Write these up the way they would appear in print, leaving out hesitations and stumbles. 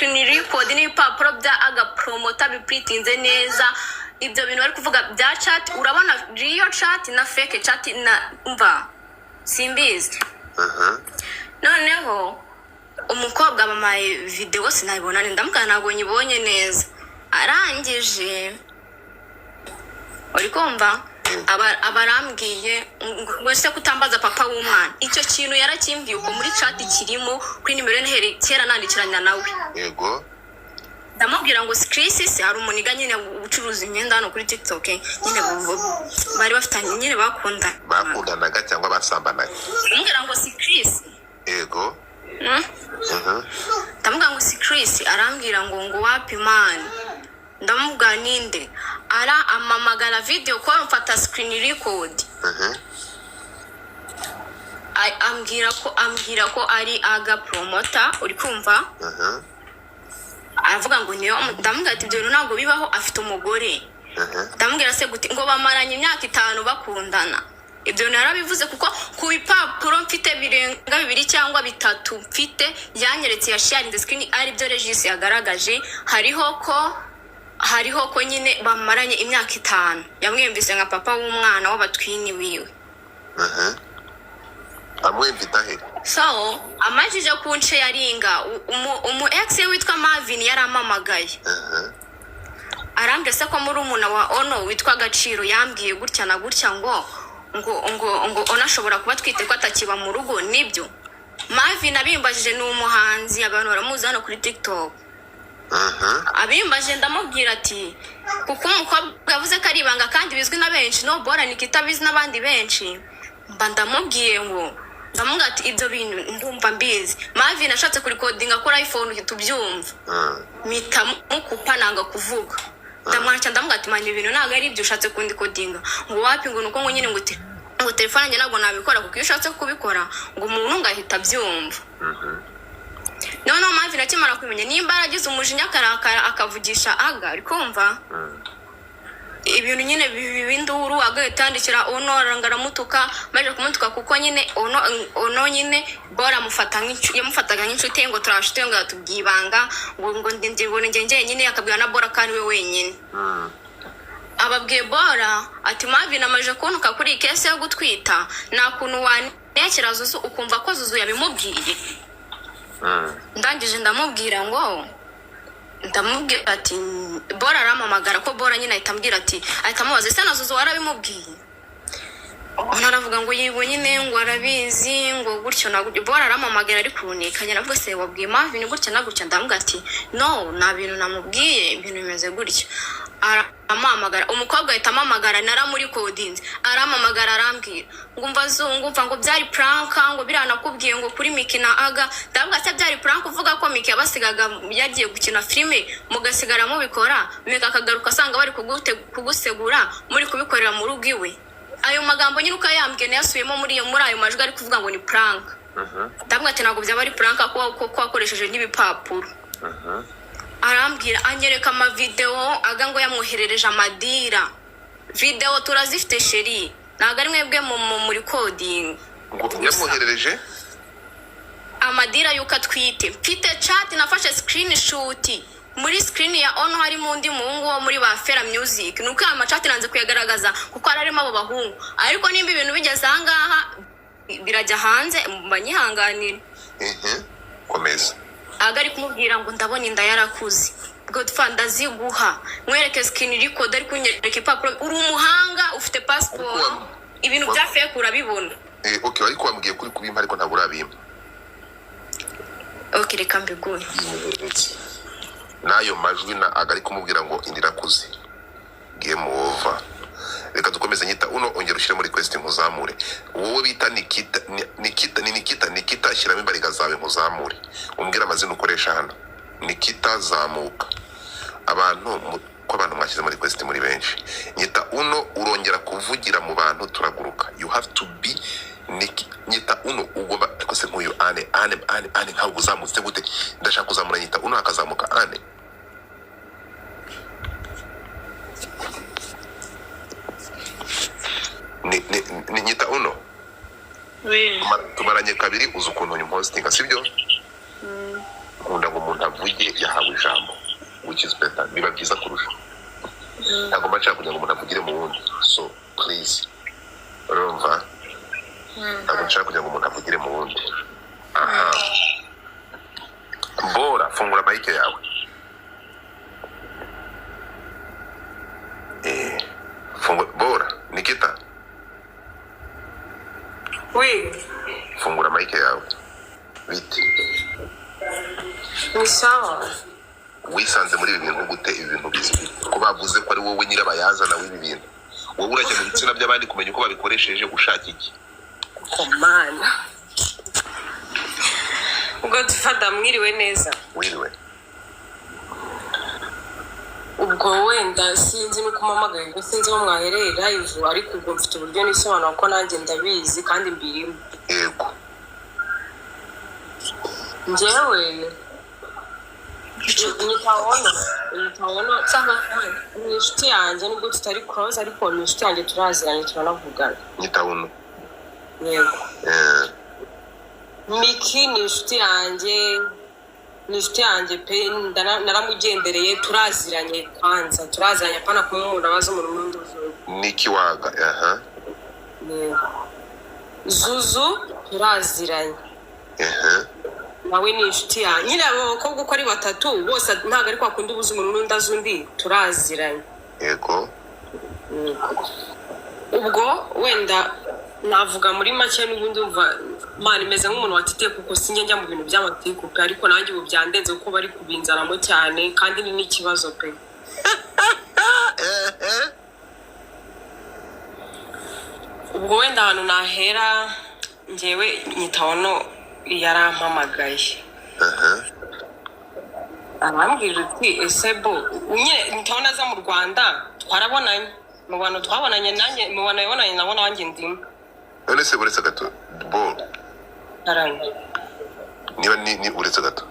Screen record n'ibipapuro bya Aga Promoter biprintinze neza. Ibyo bintu bari kuvuga bya chat, urabona real chat na fake chat, na mva simbizi. Noneho umukobwa bampaye videwo, sinabibona, ndamubwira ntabwo nyibonye neza. Arangije, uri kumva, aba arambwiye ngo ese kutambaza papa w'umwana? Icyo kintu yarakimbwiye uko muri chat kirimo kuri nimero ye nahereye kera nandikiranya nawe. Ndamubwira ngo Chris se, hari umuniga nyine ucuruza imyenda hano kuri TikTok nyine, bari bafitanye nyine, bakundana. Bakundanaga cyangwa basambanaga? Ndamubwira ngo si Chris? Yego. Ndamubwira ngo si Chris? Arambwira ngo wapi man. Ndamubwira ninde? Ara amamagara video call, mfata screen record. Ambwira ko ari Aga Promoter, uri kumva? Aravuga ngo niyo. Ndamubwira ati ibyo bintu ntabwo bibaho, afite umugore. Ndamubwira se gute? Ngo bamaranye imyaka 5 bakundana. Ibyo bintu yarabivuze kuko ku bipapuro mfite birenga bibiri cyangwa bitatu mfite yanyeretse, yasharinze screen, ari byo Regis yagaragaje, hariho ko nyine bamaranye imyaka 5, yamwiyumvise nka papa w'umwana w'abatwini wiwe. Amwemvita he? So amajije kunsharinga, umu ex we witwa Marvin yarampamagaye. Arambwira se ko muri umuna wa Ono witwa Agaciro yambwiye gutya na gutya, ngo Ono ashobora kuba atwite, ko atakiba mu rugo, nibyo? Marvin abimbajije, ni umuhanzi, abantu baramuzi hano kuri TikTok. Abimbajije, ndamubwira ati kuko umukobwa yavuze ko ari ibanga kandi bizwi na benshi, no bora Nikita bizi n'abandi benshi. Mba ndamubwiye ngo, ndamubwira ati ibyo bintu ndumva mbizi. Marvin ashatse kurikodinga kuri iPhone, uhita ubyumva. Mpita mukupa, nanga kuvuga. Ndamwandikira, ndamubwira ati man, ibintu ntabwo ari ibyo, ushatse kundikodinga. Ngo wapi, ngo nuko ngo nyine ngo ngo telefone yanjye ntabwo nabikora, kuko iyo ushatse kubikora ngo umuntu ngo ahita abyumva. Noneho Marvin akimara kubimenya, nimba yaragize umujinya akarakara, akavugisha Aga, uri kumva, ibintu nyine biba induru. Agahita yandikira Ono, aranga aramutuka. Maze kumutuka, kuko nyine Ono nyine Bora yamufataga nk'inshuti ye, ngo turabashuti, ngo yatubwiye ibanga, ngo ngo njye njyenyine, akabwira na Bora ko ari we wenyine. Ababwiye Bora ati Marvin amaze kuntuka kuri iyi case yo gutwita, nta kuntu wanekera Zuzu ukumva ko Zuzu yabimubwiye. Ndangije ndamubwira ngo, ndamubwira ati Bora arampamagara, ko Bora nyine ahita ambwira ati, ahita amubaza ese na Zuzu warabimubwiye? Undi aravuga ngo yego nyine, ngo arabizi, ngo gutyo na gutyo. Bora arampamagara ari kurunika nyine, aravuga se wabwiye Marvin gutya na gutya? Ndamubwira ati no, nta bintu namubwiye, ibintu bimeze gutya. Aramuhamagara, umukobwa ahita ampamagara, naramurikodinze. Arampamagara, arambwira ngo umva zungu, umva, ngo byari prank, ngo biriya nakubwiye ngo kuri Miki na Aga. Ndavuga se byari prank uvuga ko Miki yabasigaga yagiye gukina filime, mugasigara mubikora, Miki akagaruka asanga bari kugusegura, muri kubikorera mu rugo iwe? Ayo magambo nyine uko yambwiye nayasubiyemo muri ayo majwi ari kuvuga ngo ni prank. Ndavuga ati ntabwo byaba ari prank ko wakoresheje n'ibipapuro. Arambwira, anyereka amavidewo Aga ngo yamwoherereje amadira. Videwo turazifite chérie, ntabwo ari mwebwe muri coding. Ngo yamwoherereje? Amadira y'uko atwite. Mfite chat, nafashe screenshot, muri screen ya Ono harimo undi muhungu wo muri ba Fera Music. Ni uko aya machat nanze kuyagaragaza kuko hari harimo abo bahungu, ariko nimba ibintu bigeze ahangaha birajya hanze, banyihanganire. Komeza. Aga ari kumubwira ngo ndabona inda yarakuze. Godfa, ndaziguha, mwereke screen record, ari kunyereka ipapuro. Uri umuhanga, ufite pasiporo, ibintu bya fake urabibona. Okay, ariko wambwiye kuri kubimpa, ariko ntabwo urabimpa. Ok, reka mbiguhe. Yinyohereretse n'ayo majwi na Aga ari kumubwira ngo inda irakuze. Game over. Reka dukomeze. Nyita uno, ongera ushyire muri request nkuzamure. Wowe bita Nikita, Nikita ni Nikita, Nikita, shyiramo imbaraga zawe nkuzamure, umbwire amazina ukoresha hano. Nikita, zamuka. Abantu ko abantu mwashyize muri request muri benshi. Nyita uno, urongera kuvugira mu bantu turaguruka. You have to be nyita uno, ugomba. Ariko se nk'uyu ane ane ane ane, ntabwo uzamutse gute? Ndashaka kuzamura nyita uno, hakazamuka ane. Ni nyita uno. Oui. Tumaranye kabiri, uzi ukuntu nyumpostinga, sibyo? Nkunda ngo umuntu avuge yahawe ijambo, which is better, biba byiza kurusha. Ntabwo mba nshaka kugira ngo umuntu avugire mu wundi, so please, urumva, ntabwo nshaka kugira ngo umuntu avugire mu wundi. Aha, bora fungura mic yawe. Fungura bora Nikita. Oui, fungura mic yawe, bite? Ni sawa. Wisanze muri ibi bintu gute? Ibi bintu bizwi ko bavuze ko ari wowe nyirabayazana w'ibi bintu. Wowe urajya mu bitsina by'abandi kumenya uko babikoresheje, ushaka iki? Komana. Godfather, mwiriwe neza. Wiriwe. Ubwo wenda sinzi nuko umpamagaye, ubwo sinzi aho mwahereye live, ariko ubwo mfite uburyo nisobanura ko nanjye ndabizi kandi mbirimo. Yego. Njyewe nyitawono, nyitawono ni inshuti yanjye, nubwo tutari close, ariko ni inshuti yanjye, turaziranye, turanavugana. Nyitawuno? Yego. Miki ni inshuti yanjye, ni inshuti yanjye pe, naramugendereye, turaziranye kwanza, turaziranye, apana kumwe umuntu abaza umuntu n'undi uzi. Niki waga, aha. Yego. Zuzu turaziranye. Nawe ni inshuti yanjye nyine. Abo bakobwa uko ari batatu bose, ntabwo ari kwa kundi ubuze umuntu n'undi azi undi, turaziranye. Yego. Ubwo wenda navuga muri make, n'ubundi umva Imana imeze nk'umuntu watitiye, kuko sinjya njya mu bintu by'amatiku pe, ariko nanjye ubu byandenze kuko bari kubinzanamo cyane, kandi ni n'ikibazo pe. Ubwo wenda ahantu nahera, njyewe nyitawono yarampamagaye, arambwira uti: "Ese bo nyine nyitawono aza mu Rwanda twarabonanye, mu bantu twabonanye nanjye, mu bantu yabonanye nabo nanjye ndimo." None se uretse gato, bo Arambwira. Niba ni uretse gato,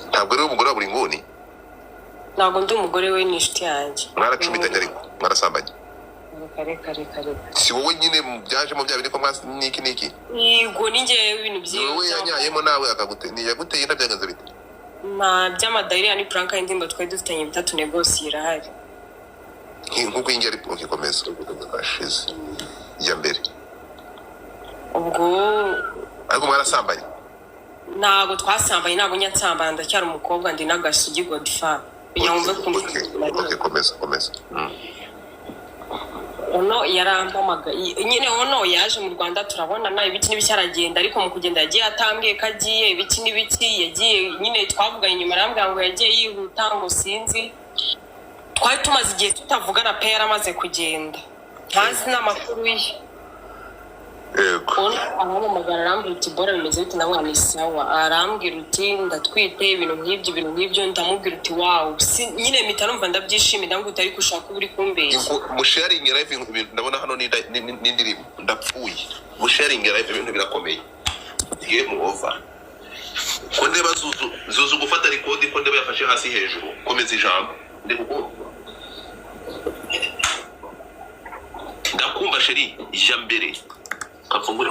ntabwo ari we umugore wa buri nguni? Ntabwo ndi umugore we, ni inshuti yanjye. Mwaracumitanye, ariko mwarasambanye? Reka, reka, reka, reka. Si wowe nyine byajemo bya bindi ko niki niki? Yego, ni njyewe, ibintu Ni wowe yanyayemo nawe akagute, ni yaguteye inda, byagenze bite? Nta by'amadayiriya, ni prank y'indirimbo twari dufitanye bitatu negosiye irahari. Nk'uko iyi ngiyi ari ukikomeza ashize iya mbere. Ubwo Ariko mwarasambanye? Ntabwo twasambanye, ntabwo njya nsambana, ndacyari umukobwa, ndi n'agasugi, godfa, kugira ngo mve ku Okay, komeza, komeza. Ono yarampamagaye nyine, ono yaje mu Rwanda turabonana, ibiki n'ibiki, aragenda, ariko mu kugenda yagiye atambwiye ko agiye, ibiki n'ibiki, yagiye nyine, twavuganye nyuma arambwira ngo yagiye yihuta, ngo sinzi, twari tumaze igihe tutavugana pe, yaramaze kugenda ntazi n'amakuru ye. Yego. Ono arampamagara, arambwira uti: "Bora bimeze bite?" Nawe ni sawa. Arambwira uti: "Ndatwite," ibintu nk'ibyo, ibintu nk'ibyo. Ndamubwira uti: "Wow." Nyine mpita numva ndabyishimiye, ndamubwira uti: "Ariko ushaka kuba uri kumbeshya." Musharingi live ibintu ndabona hano n'indirimbo ndapfuye. Musharingi live, ibintu birakomeye, game over. Ko ndeba Zuzu, Zuzu gufata record, ko ndeba yafashe hasi hejuru. Komeza ijambo, ndi kukumva, ndakumva chérie, jya mbere kafungure.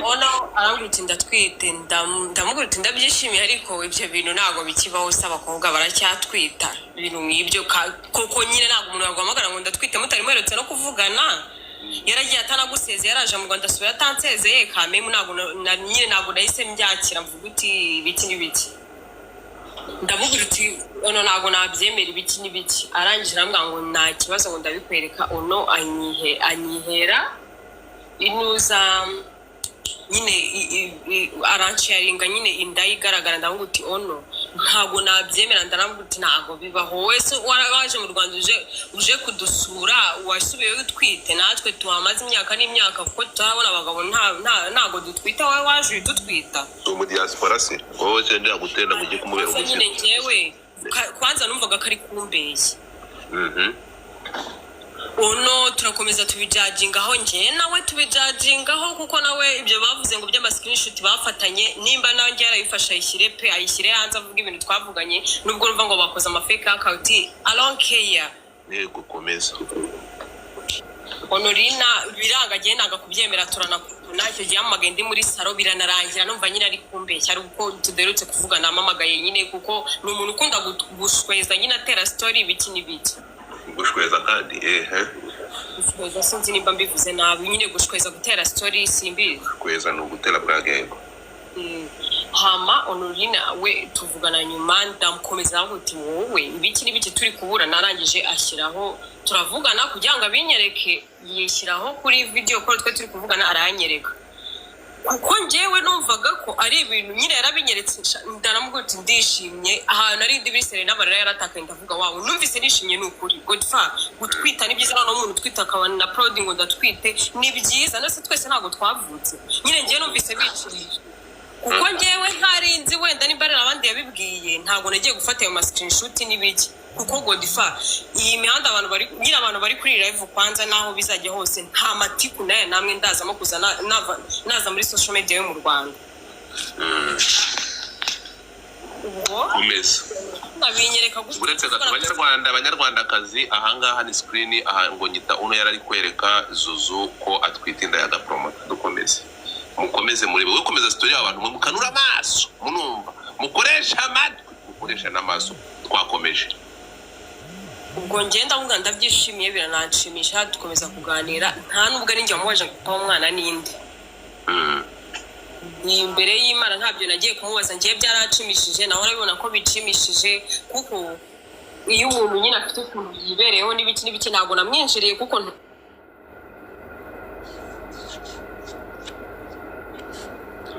Ono arambwira uti: "Ndatwite." Ndamubwira uti: "Ndabyishimiye, ariko ibyo bintu ntabwo bikibaho se, abakobwa baracyatwita?" Ibintu nk'ibyo koko nyine ntabwo umuntu yaguhamagara ngo ndatwite mutari muherutse no kuvugana, yaragiye atanagusezeye, yaraje mu Rwanda asubira atansezeye kamemu, ntabwo nyine ntabwo nahise mbyakira, mvuga uti ibiki n'ibiki. Ndamubwira uti: "Ono ntabwo nabyemera, ibiki n'ibiki." Arangije arambwira ngo nta kibazo, ngo ndabikwereka. Ono anyihera inuza nyine aransharinga nyine inda ye igaragara. Ndavuga uti: "Ono ntabwo nabyemera." Ndaramubwira uti: "Ntabwo bibaho, wese waje mu Rwanda uje kudusura, wasubiyeyo utwite, natwe tuhamaze imyaka n'imyaka kuko tutarabona abagabo, ntabwo dutwita, wowe waje uhita utwita." Umu diaspora se wowe se ndagutenda ngo ujye kumubera Gusa nyine umuziro? Njyewe kwanza numvaga ko ari kumbeshya. Ono turakomeza tubijajingaho, njye nawe tubijajingaho, kuko nawe ibyo bavuze ngo by'amasikinishuti bafatanye, nimba nanjye yarabifashe ayishyire pe, ayishyire hanze, avuga ibintu twavuganye, nubwo urumva ngo bakoze ama fake account, I don't care. Yego, komeza. Honorina biranga, agiye nanga kubyemera, turanakundana. Icyo gihe yampamagaye ndi muri salon, biranarangira numva nyine ari kumbeshya, ari uko tuderutse kuvugana ampamagaye nyine, kuko ni umuntu ukunda gushweza nyine, atera story, ibiki n'ibiki. Gushweza kandi, ehe. Gushweza, sinzi nimba mbivuze nabi nyine, gushweza, gutera story, simbizi. Gushweza ni ugutera bwagego. Hama Honorina we tuvugana nyuma, ndamukomeza ndavuga uti wowe ibiki n'ibiki, turi kubura, narangije ashyiraho, turavugana kugira ngo abinyereke, yishyiraho kuri video call twe turi kuvugana, aranyereka, kuko njyewe numvaga ko ari ibintu nyine yarabinyeretse. Ndaramubwira uti ndishimye, ahantu ari ndi bisere n'amarira yaratakaye, ndavuga wawe numvise nishimye. Ni ukuri godfa, gutwita ni byiza, noneho umuntu utwite akaba na proud ngo ndatwite, ni byiza. Nose twese ntabwo twavutse nyine? Njyewe numvise bicirije, kuko njyewe ntarinzi wenda nimba ari abandi yabibwiye, ntabwo nagiye gufata ayo ma screenshot n'ibiki, kuko godifa iyi mihanda abantu bari nyine, abantu bari kuri live kwanza, naho bizajya hose nta matiku nayo namwe ndazamo kuza naza muri social media yo mu Rwanda ubwo. Komeza. Babinyereka gutya. Uretse gato, abanyarwanda, abanyarwandakazi, ahangaha ni screen aha ngo nyita uno yari ari kwereka Zuzu ko atwite inda ya gapromota. Dukomeze, mukomeze murebe. We komeza story y'abantu, mwe mukanura amaso, munumva, mukoresha amatwi, mukoresha n'amaso. Twakomeje. Ubwo ngenda ndavuga ndabyishimiye, birananshimisha, dukomeza kuganira. Nta nubwo ari njye wamubaje ngo papa w'umwana n'indi, ni imbere y'Imana, ntabyo nagiye kumubaza. Ngiye byaranshimishije, nawe arabibona ko bishimishije, kuko iyo umuntu nyine afite ukuntu yibereyeho n'ibiki n'ibiki, ntabwo namwinjiriye kuko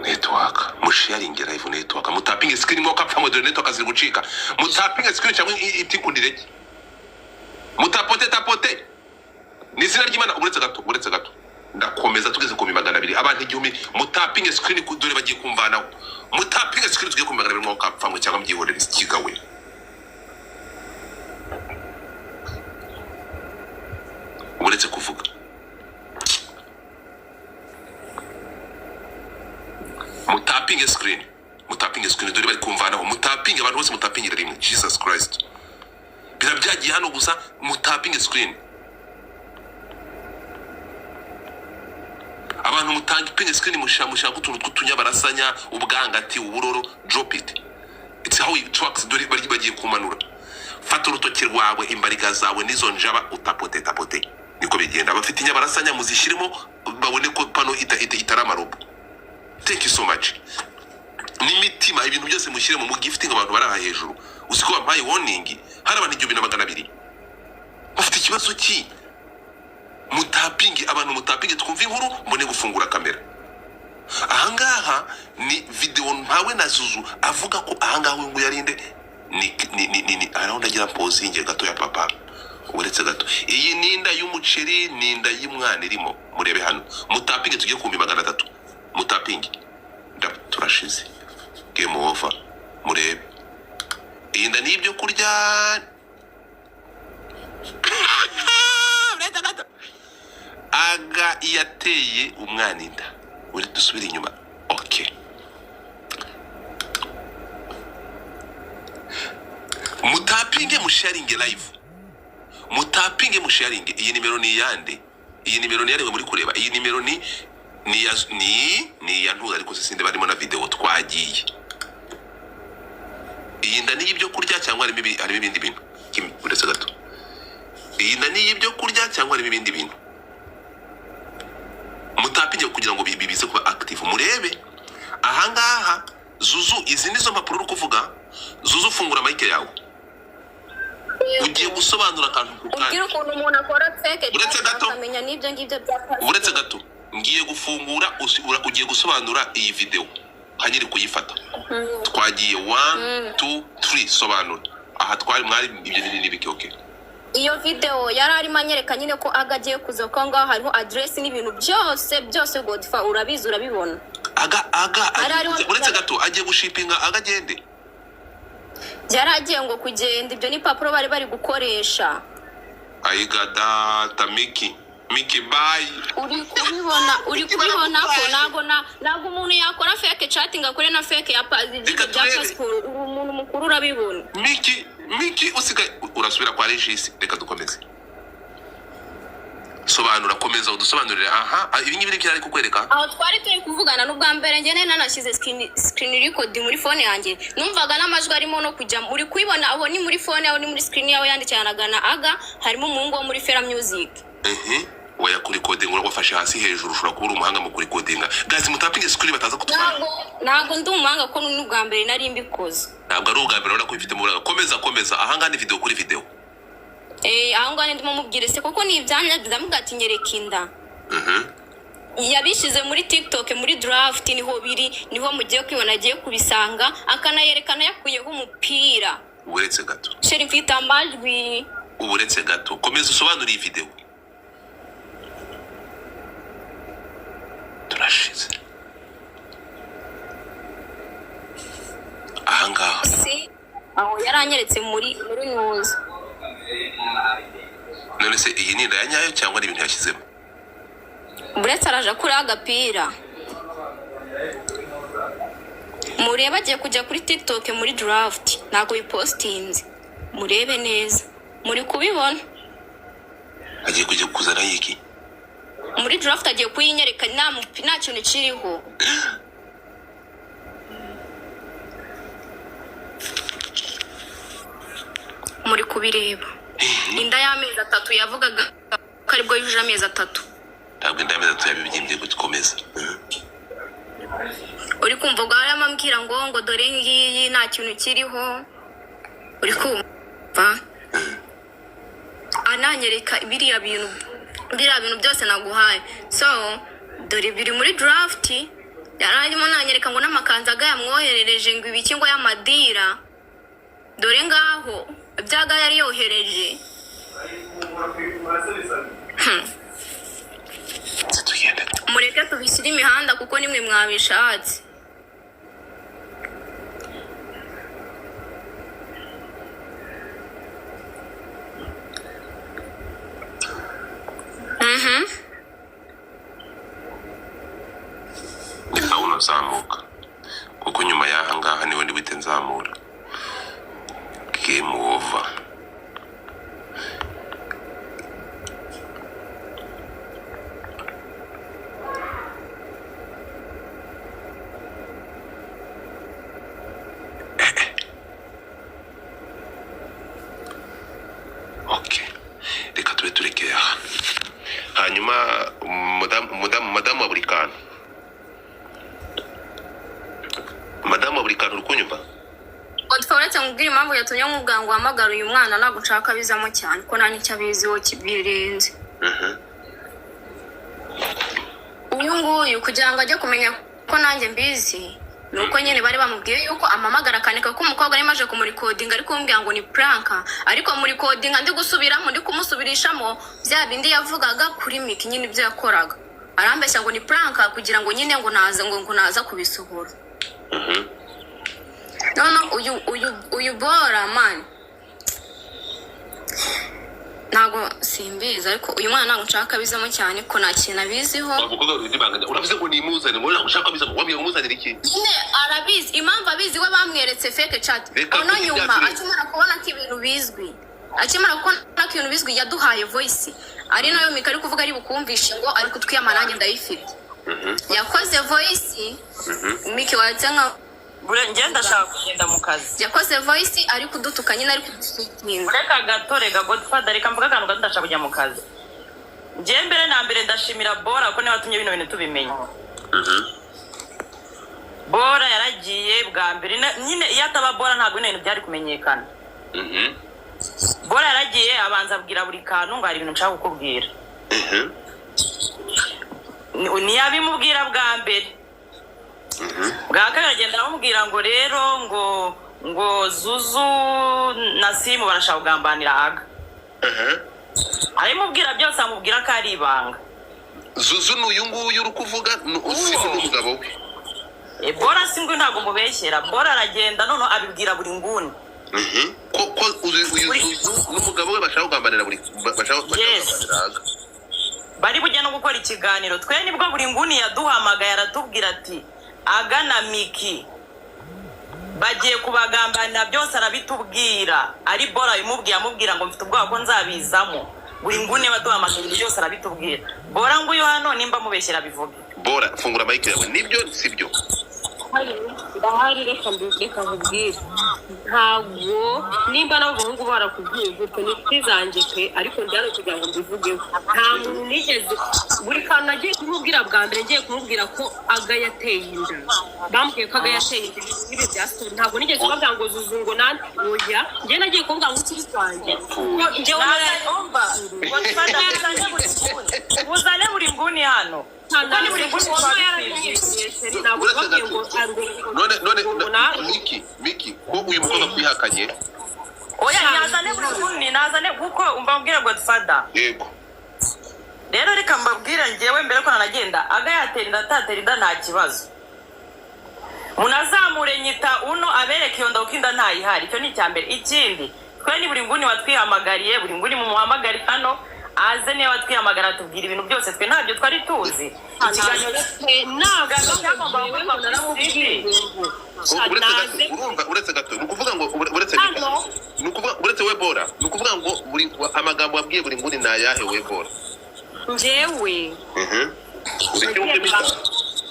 Network, musharinge live, network, mutapinge screen ngo kapfa ngo dore network ziri gucika. Mutapinge screen cyangwa itikundireke, mutapote tapote, ni izina ry'Imana. Uretse gato, uretse gato, ndakomeza tugeze ku 200, abantu 1000. Mutapinge screen dore bagiye kumvanaho. Mutapinge screen tugeze ku 200 ngo kapfa ngo cyangwa mbyihorere ikigawe. Uretse kuvuga, mutapinge screen, mutapinge screen, dore bari kumvanaho. Mutapinge abantu bose, mutapingire rimwe. Jesus Christ, birabyagiye hano gusa. Mutapinge screen, abantu mutapinge screen, mushaka utuntu tw'utunyabarasanya, ubwangati, uburoro, drop it, it's how it works. Dore bari bagiye kumanura. Fata urutoki rwawe, imbariga zawe n'izo njaba, utapote tapote, niko bigenda. Abafite inyabarasanya muzishyiremo babone ko pano itari amarobo. Thank you so much. N'imitima, ibintu byose mushyiremo, mu gifting abantu bari aha hejuru. Uzi ko bampaye warning, hari abantu 1200 bafite ikibazo ki? Mutapinge abantu, mutapinge twumve inkuru, mbone gufungura kamera. Ahangaha ni video mpawe na Zuzu avuga ko ahangaha uyu nguyu yarinde ni araho. Ndagira pozinge gato ya papa. Uretse gato, iyi ni inda y'umuceri, ni inda y'umwana irimo. Murebe hano, mutapinge tujye ku 300,000. Mutapinge, turashize, game over. Murebe iyi nda ni ibyo kurya. Uretse gato, aga yateye umwana inda. Uri dusubire inyuma, okay. Mutapinge, musharinge live, mutapinge, musharinge. Iyi nimero ni iyande? Iyi nimero ni iyande muri kureba? Iyi nimero ni iya ntuza, ariko sinde barimo na video twagiye. Iyi nda ni iy'ibyo kurya cyangwa harimo ibindi bintu? Uretse gato, iyi nda ni iy'ibyo kurya cyangwa harimo ibindi bintu? Mutapinge kugira ngo bize kuba active. Murebe ahangaha Zuzu, izi nizo mpapuro uri kuvuga. Zuzu, fungura mic yawe, ugiye gusobanura akantu ku kandi. Ubwira ukuntu umuntu akora fake Uretse gato. akamenya n'ibyo ngibyo bya pasiporo. Uretse gato, ngiye gufungura, ugiye gusobanura iyi video nka nyiri kuyifata. Twagiye, one, two, three, sobanura aha twari mwari ibyo nini n'ibiki, okay. Iyo video yari arimo anyereka nyine ko aga agiye kuza, ko aho ngaho hariho aderesi n'ibintu byose byose. Godfa, urabizi, urabibona. Aga Hari hariho uretse gato, agiye gushipinga aga agende. Yari agiye ngo kugenda, ibyo ni papuro bari bari gukoresha. Ayiga data, miki miki, bye. Uri kubibona, uri kubibona ko ntabwo umuntu yakora fake chatting akore na fake ya Reka bya turebe. pasiporo. Uri umuntu mukuru, urabibona. Miki miki, usigaye urasubira kwa Regis. Reka dukomeze. Sobanura, komeza udusobanurire. Aha, ibi ngibi nibyo ari kukwereka. Aho twari turi kuvugana n'ubwa mbere, njye nari nanashyize screen record muri phone yanjye, numvaga n'amajwi arimo no kujya. Uri kubibona, aho ni muri phone, aho ni muri screen yawe yandikiranaga na Aga, harimo umuhungu wo muri Fera Music. Ehe, waya kurikodinga wafashe hasi hejuru, ushobora kuba uri umuhanga mu kurikodinga. Guys, mutapinge screen bataza kutwara. Ntabwo ndi umuhanga kuko n'ubwa mbere nari mbikoze. Ntabwo ari ubwa mbere, urabona ko ubifitemo uburanga. Komeza, komeza. Ahangaha ni video kuri video. Eh, aho ngaho ndimo mubwira se kuko ni ibyanya, ndamubwira ati nyereka inda. Yabishyize muri TikTok muri draft, niho biri, niho mugiye kwibona, agiye kubisanga, akanayerekana yakuyeho umupira. Uretse gato. Chéri, mfite amajwi. Uretse gato, komeza usobanure iyi video. Turashize ahangaha. Si aho yaranyeretse muri news. None se iyi ni inda ya nyayo cyangwa ni ibintu yashyizemo? Buretse araje akuraho agapira, murebe, agiye kujya kuri TikTok muri draft, ntabwo bipostinze, murebe neza, muri kubibona. Agiye kujya kuzana iki? Muri draft agiye kuyinyereka, nta kintu kiriho. Muri kubireba, inda y'amezi 3, yavugaga ko aribwo yujuje amezi 3. Ntabwo inda y'amezi 3 yabibyimbye gukomeza. Uri kumva ubwo arimo ambwira ngo dore ngiyi, nta kintu kiriho. Uri kumva ananyereka biriya bintu byose naguhaye. So dore biri muri draft, yari arimo nanyereka ngo n'amakanzu aga yamwoherereje, ngo ibiki, ngo y'amadira, dore ngaho ibyaga yari yohereje. Tugende. Mureke tubishyire imihanda kuko nimwe mwabishatse. Ndabona uzamuka kuko nyuma y'aha ngaha niwe ndi buhite nzamura. Game over. Okay, reka tube turekeye aha. Hanyuma madamu wa buri kantu, madamu wa buri kantu, uri kunyumva? Godfrey, uretse nkubwire impamvu yatumye nkubwira ngo uhamagare uyu mwana, ntabwo nshaka abizamo cyane ko nta n'icyo abiziho birenze. Uyu nguyu kugira ngo ajye kumenya ko nanjye mbizi, ni uko nyine bari bamubwiye yuko amamagara akandika ko umukobwa arimo aje kumurikodinga, ariko kumubwira ngo ni prank, ariko murikodinga ndi gusubiramo, ndi kumusubirishamo bya bindi yavugaga kuri miki nyine, ibyo yakoraga arambeshya ngo ni prank kugira ngo nyine ngo naza ngo naza kubisohora. None uyu bora man, ntabwo simbizi, ariko uyu mwana ntabwo nshaka abizamo cyane ko nta kintu abiziho. Wa mukobwa ufite ibanga, uravuze ngo nimuzane, ngo ushaka abizamo, wambwiye ngo umuzanire iki? Nyine arabizi, impamvu abizi we bamweretse fake chat. Reka Ono kuko nyuma ibyacu akimara kubona ko ibintu bizwi, akimara kubona ko ibintu bizwi, yaduhaye voice, ari nayo Mika ari kuvuga, ari bukumvishe ngo ari kutwiyama, nanjye ndayifite. Yakoze voice Miki watse nka Njye ndashaka kugenda mu kazi. Yakoze voice ari kudutuka nyine, ari kudusukinga. Reka gato, reka Godfather, reka mvuge akantu gato, ndashaka kujya mu kazi. Njye mbere na mbere ndashimira Bora ko niwe watumye bino bintu tubimenya. Bora yaragiye bwa mbere, nyine iyo ataba Bora ntabwo bino bintu byari kumenyekana. Bora yaragiye abanza abwira buri kantu ngo hari ibintu nshaka kukubwira. Ntiyabimubwira bwa mbere, bwa kabiri agenda aramubwira ngo rero ngo Zuzu na Simu barashaka kugambanira Aga. Arabimubwira byose, amubwira ko ari ibanga. Zuzu ni uyu nguyu uri kuvuga, Simu ni umugabo we. E, Bora si ngo ntabwo mubeshyera, Bora aragenda noneho abibwira buri nguni. Ko uyu Zuzu n'umugabo we bashaka kugambanira buri bashaka Yes. kugambanira Aga. Bari bujya no gukora ikiganiro, twe nibwo buri nguni yaduhamagaye aratubwira ati Aga na Miki bagiye kubagambanira, byose arabitubwira. Ari Bora abimubwiye, amubwira ngo mfite ubwoba ko nzabizamo. Buri nguni baduhamagaye, ibintu byose arabitubwira. Bora nguyu hano, nimba mubeshyera bivuge. Bora, fungura mic yawe. Nibyo, sibyo? Ndahari, reka nkubwire. Ntabwo nimba nabo bahungu barakubwiye gutyo, ni inshuti zanjye pe, ariko ndi hano kugira ngo mbivugeho. Nta muntu nigeze, buri kantu nagiye kumubwira bwa mbere, ngiye kumubwira ko Aga yateye inda, bambwiye ko Aga yateye inda, ibintu nk'ibi bya story. Ntabwo nigeze babwira ngo Zuzu ngo nande, oya. Njye nagiye kumubwira ngo inshuti zanjye, kuko njyewe Umva, Godfather, uzane buri nguni, uzane buri nguni hano, kuko ni buri nguni twabitwibwiye. Ntabwo Uretse babwiye ngo gato. None ngo na Miki, Miki, ko uyu mukobwa kwihakanye? Oya, nazane buri nguni, nazane, kuko umva mbwira, Godfather. Yego. Rero reka mbabwire, njyewe mbere ko nanagenda, Aga yatera inda atatera inda nta kibazo. Munazamure nyita uno abereke iyo nda, kuko inda ntayihari. Icyo ni icya mbere. Ikindi, twe ni buri nguni watwihamagariye, buri nguni mumuhamagare hano aze. Niba watwihamagara atubwira ibintu byose, twe ntabyo twari tuzi. Ikiganiro Ntabwo cyagombaga gukorwa kuri TV. Uretse gato, urumva, uretse gato, ni ukuvuga ngo uretse Hano. ni ukuvuga uretse we Bora, ni ukuvuga ngo buri amagambo wabwiye buri nguni ni ayahe, we Bora? Njyewe Ureke wumve Mika.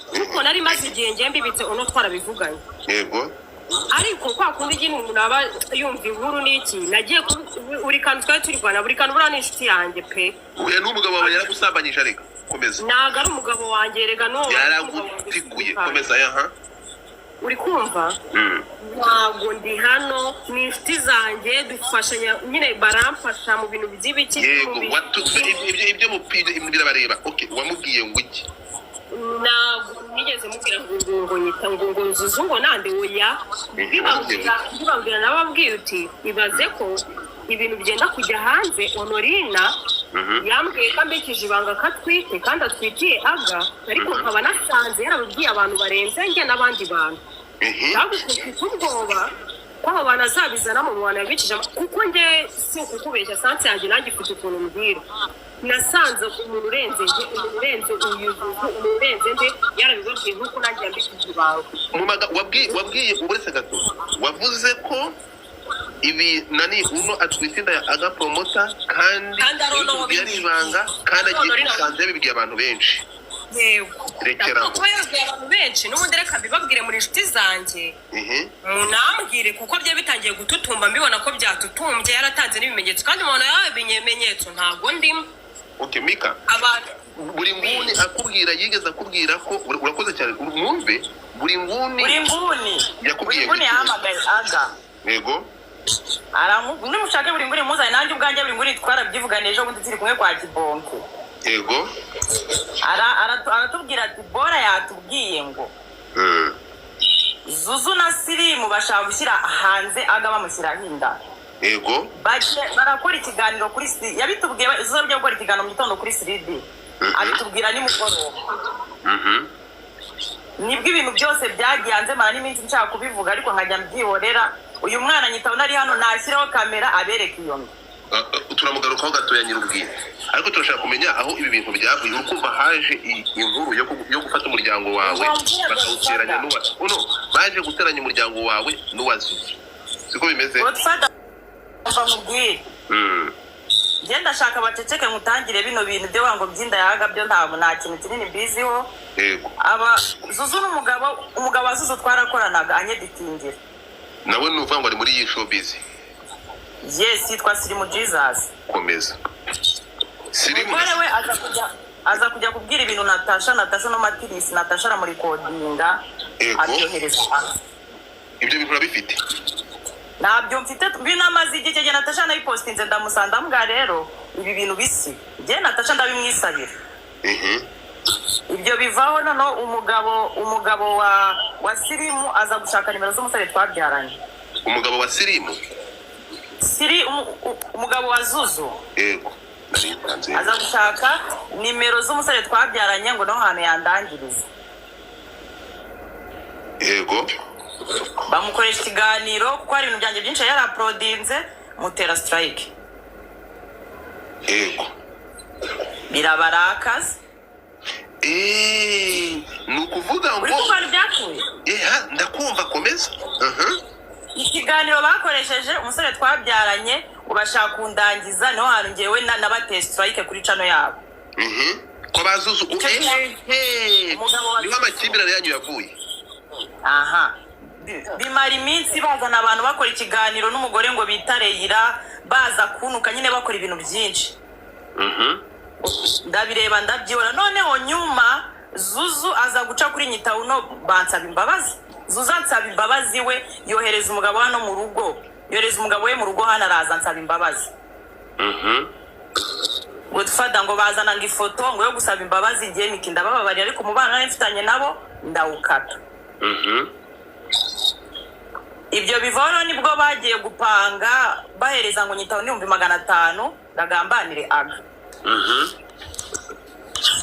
Kuko nari maze igihe ngiye mbibitse uno, twarabivuganye. Ariko kwa kundi nyine umuntu aba yumva inkuru n'iki, nagiye buri kantu twari turi rwana, buri kantu. Buriya ni inshuti yanjye pe. Uyu ni umugabo wawe, yaragusambanyije. Areka, komeza. Ntabwo ari umugabo wanjye rega, n'uwo. Yaragutikuye, komeza yaha. Uri kumva? Ntabwo ndi hano, ni inshuti zanjye, dufashanya nyine, baramfasha mu bintu by'ibiki. Yego, ibyo mupira birabareba. Okay, wamubwiye ngo iki? Ntabwo nigeze mubwira ngo nyita ngo Nzuzu ngo nande, oya. Mbibabwira nababwiye uti ibaze ko ibintu byenda kujya hanze, Honorina yambwiye ko ambikije ibanga ko atwite kandi atwitiye Aga, ariko nkaba nasanze yarabibwiye abantu barenze njye n'abandi bantu. Ntabwo mfite ubwoba ko abo bantu azabizana mu bantu yabikije, kuko njye si ukukubeshya, sense yanjye nanjye ifite ukuntu mbwira. Nasanze umuntu urenze njye, umuntu urenze uyu Zuzu, umuntu urenze nde, yarabibabwiye nk'uko nanjye yambikije ibanga. Wabwiye, uretse gato, wavuze ko ibi nani uno atwite inda ya Aga Promoter kandi Kandi ari uno yabitubwiye ari wabimbwiye. ibanga, kandi agiye Honorina. gusanze yabibwiye abantu benshi. Yego. Rekera aho. Kuba yabwiye abantu benshi, n'ubundi reka mbibabwire muri inshuti zanjye, munambwire, kuko byari bitangiye gututumba, mbibona ko byatutumbye, yaratanze n'ibimenyetso, kandi umuntu yahawe ibimenyetso ntabwo ndimo. Okay, Mika. Abantu Buri nguni akubwira, yigeze akubwira ko urakoze cyane, mwumve buri nguni. Buri nguni. Yakubwiye Buri nguni ngo iki? Yahamagaye Aga. Nimushake buri nguni muzane, nanjye ubwanjye buri nguni twarabyivuganye ejo bundi turi kumwe kwa Kibonke. Aratubwira ati Bora yatubwiye ngo Zuzu na Sirimu bashaka gushyira hanze Aga, bamushyiraho inda. Barakora ikiganiro kuri yabitubwiye Zuzu agiye gukora ikiganiro mu gitondo kuri siridi, abitubwira nimugoroba. Nibwo ibintu byose byagiye hanze. Mara n'iminsi nshaka kubivuga, ariko nkajya mbyihorera. Uyu mwana nyitaho ari hano, nashyiraho kamera abereke iyo nda. Ah, ah, turamugarukaho gatoya nyir'ubwite, ariko turashaka kumenya aho ibi bintu byavuye. Urukumva haje inkuru yo gufata umuryango wawe bakawuteranya n'uwa uno, baje guteranya umuryango wawe n'uwa Zuzu, siko bimeze? Godfather, mva nkubwire. Njye ndashaka baceceke, nkutangire bino bintu byo ngo by'inda yaga byo ntabwo nta kintu kinini mbiziho. Aba Zuzu n'umugabo, umugabo wa Zuzu twarakoranaga, anyeditingira. Nawe ni ukuvuga ngo ari muri iyi showbiz? Yes, yitwa Sirimu Jesus. Komeza, Sirimu. Umugore we aza kujya kubwira ibintu Natasha, Natasha no matirisi, Natasha aramurikodinga, aryohereza hanze. Ibyo bintu urabifite? Ntabyo mfite, binamaze igihe. Icyo gihe Natasha nayipositinze, ndamusanga, ndamubwira rero ibi bintu bisi njye Natasha ndabimwisabira. Ibyo bivaho. Noneho umugabo wa Sirimu aza gushaka nimero z'umusore twabyaranye. Umugabo wa Sirimu? Siri umugabo wa Zuzu. Yego, nari ntanze. Aza gushaka nimero z'umusore twabyaranye ngo naho hantu yandangiriza. Bamukoresha ikiganiro, kuko hari ibintu byanjye byinshi yari yaraporodinze, mutera strike. Birabarakaza. Ni ukuvuga Uri ngo kumva ibintu byapfuye? Ndakumva, komeza. Ikiganiro bakoresheje umusore twabyaranye. Ngo bashaka kundangiza. Niho hantu ngewe nabateye strike kuri channel yabo. Ko bazuzu Icyo gihe ehe umugabo wa niho amakimbirane yanyu yavuye. Aha. Bimara iminsi bazana abantu bakora ikiganiro n'umugore ngo bita Reyira, baza kunuka nyine, bakora ibintu byinshi. Ndabireba, ndabyibona. Noneho nyuma Zuzu aza guca kuri Nyitawuno, bansaba imbabazi. Zuzu ansaba imbabazi, we yohereza umugabo hano mu rugo, yohereza umugabo we mu rugo hano, araza ansaba imbabazi. Godfather, ngo bazana ngo ifoto ngo yo gusaba imbabazi. Ngiye miki, ndabababarira, ariko umubano nari mfitanye nabo ndawukata. Ibyo bivaho, nibwo bagiye gupanga, bahereza ngo Nyitaho 500,000 ndagambanire aga.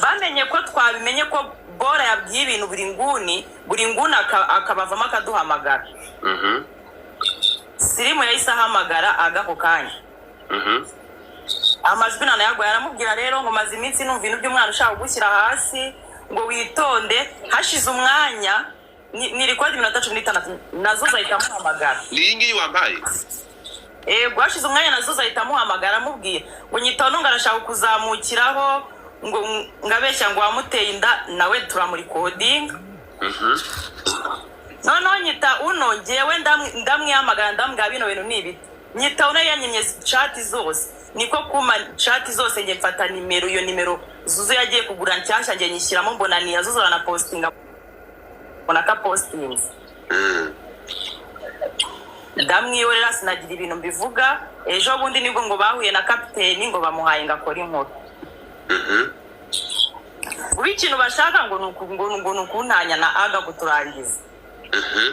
Bamenye ko twabimenye, ko Bora yabwiye ibintu buri nguni, buri nguni akabavamo akaduhamagara. Sirimu yahise ahamagara aga ako kanya. Amajwi nanayaguye, aramubwira rero ngo maze iminsi numva ibintu by'umwana ushaka kugushyira hasi, ngo witonde. Hashize umwanya, ni record iminota 16, nazo zahita amuhamagara. Ni iyi ngiyi wampaye? Yego. Hashize umwanya nazo zahita amuhamagara, amubwira ngo Nyitaho ngo arashaka kuzamukiraho, ngo ngabeshya ngo wamuteye inda, nawe turamurikodinga. Noneho Nyita uno ngewe ndamwihamagara, ndamubwira bino bintu ni ibiti. Nyita uno yanyimye chat zose, niko kuma chat zose. Njye mfata nimero, iyo nimero Zuzu yagiye kugura nshyashya, njye nyishyiramo, mbona ni iya Zuzu, aranapositinga, mbona ko apositinze. Ndamwihorera, sinagira ibintu mbivuga. Ejo bundi nibwo ngo bahuye na kapiteni, ngo bamuhaye ngo akore inkuru. Ubu ikintu bashaka ngo ni ngo ni ukuntanya na aga kuturangiza.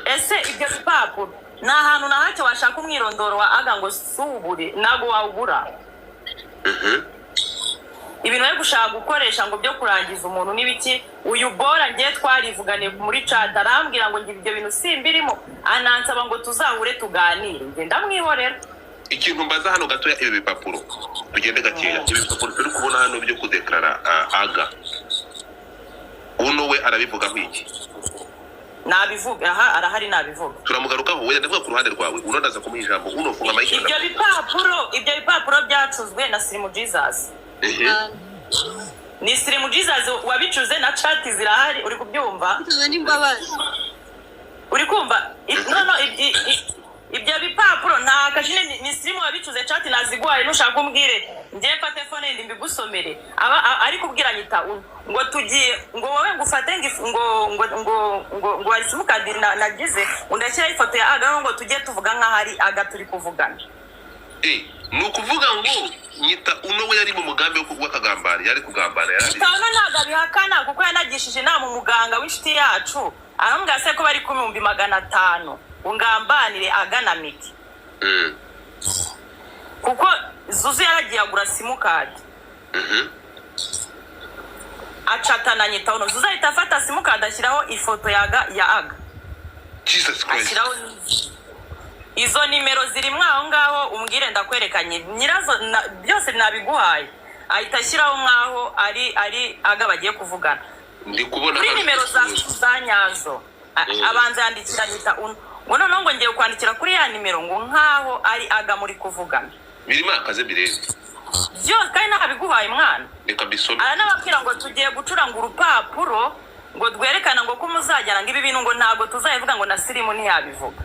Ese ibyo bipapuro ni ahantu na hake washaka umwirondoro wa aga ngo subure? Ntabwo wawubura. Ibintu bari gushaka gukoresha ngo byo kurangiza umuntu n'ibiki. Uyu Bora ngiye twarivuganiye muri chat, arambwira ngo ngira ibyo bintu simbirimo, anansaba ngo tuzahure tuganire. Njye ndamwihorera. Ikintu mbaza hano gatoya, ibi bipapuro, tugende gakeya, ibi bipapuro turi kubona hano byo kudekarara aga uno, we arabivugaho iki? Nabivuga, aha arahari, nabivuga. Turamugarukaho. Wenda ndavuga ku ruhande rwawe, uno ndaza kumuha ijambo. Uno, funga mic. Ibyo bipapuro byacuzwe na Sirimu Jesus. Ni Sirimu Jesus wabicuze, na chat zirahari, uri kubyumva? Tuzo n'imbabazi. Uri kumva? No, ibyo bipapuro nta kashine, ni Sirimu wabicuze. Chat naziguhaye, nushaka umbwire njye mfate phone ndi mbigusomere. Aba ari kubwira Nyita uno ngo tugiye, ngo wowe ngo ufate ngo ngo ngo ngo ngo ngo hari simukadi nagize, ngo ndashyiraho ifoto ya aga, ngo tujye tuvuga nk'aho ari aga turi kuvugana. Ni ukuvuga ngo Nyita uno we yari mu mugambi wo w'akagambana, yari kugambana, yari Nyita uno ntabwo abihakana, kuko yanagishije inama umuganga w'inshuti yacu, aramubwira se ko bari ku 500,000 ngo ngambanire agana miki. Kuko Zuzu yaragiye agura simukadi, acatana Nyita uno. Zuzu ahita afata simukadi, ashyiraho ifoto ya aga. Jesus Christ. Ashyiraho izo nimero zirimo aho ngaho, umbwire ndakwerekanye nyirazo byose nabiguhaye. Ahita ashyiraho nk'aho ari aga bagiye kuvugana. Ndi kubona Kuri hano nimero za nyazo. Abanza yandikira Nyita uno ngo noneho ngo ngiye kwandikira kuri ya nimero ngo nk'aho ari aga muri kuvugana. Birimo akaze birebe. Byose kandi ntabiguhaye mwana. Reka mbisome. Aranababwira ngo tugiye gucuranga urupapuro ngo rwerekana ngo ko muzajyana, ngo ibi bintu ngo ntabwo tuzabivuga, ngo na Sirimu ntiyabivuga.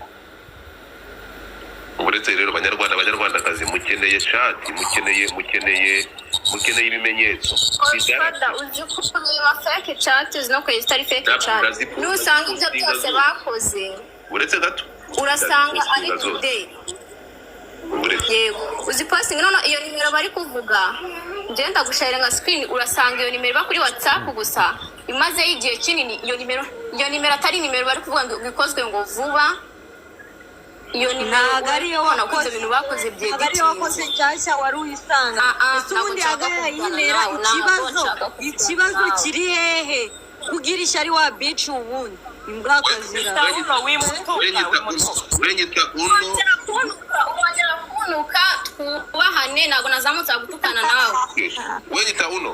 Uretse rero, banyarwanda, banyarwandakazi, mukeneye chat, mukeneye ibimenyetso. Godfather, uzi ko niba fake chat, uzi no kwezi itari fake chat, nusanga ibyo byose bakoze Uretse gato. urasanga ari Ndazipostinga zose. today. Uretse. Yego, uzi posting none iyo nimero bari kuvuga, ngenda gusharinga screen, urasanga iyo nimero iba kuri WhatsApp gusa, imazeho igihe kinini. Iyo nimero atari nimero bari kuvuga ngo ikozwe ngo vuba. Iyo nimero Ntabwo ariyo urabona ko ibyo wakoze. bintu bakoze Ntabwo ariyo wakoze byeditinze. nshyashya wari uyisanga. Ah, ah, Ese ubundi ntabwo nshaka aga kuvugana yayintera nawe, ntabwo ikibazo nshaka kuvugana ikibazo nawe. kiri hehe kugira ishyari wa bici? Ubundi imbwakazira. Nyita uno, wimutuka. Wenyita uno. Wimutuka. Wenyita uno. Wongera kunuka, wongera kunuka. Twubahane, ntabwo nazamutse gutukana nawe. Wenyita uno,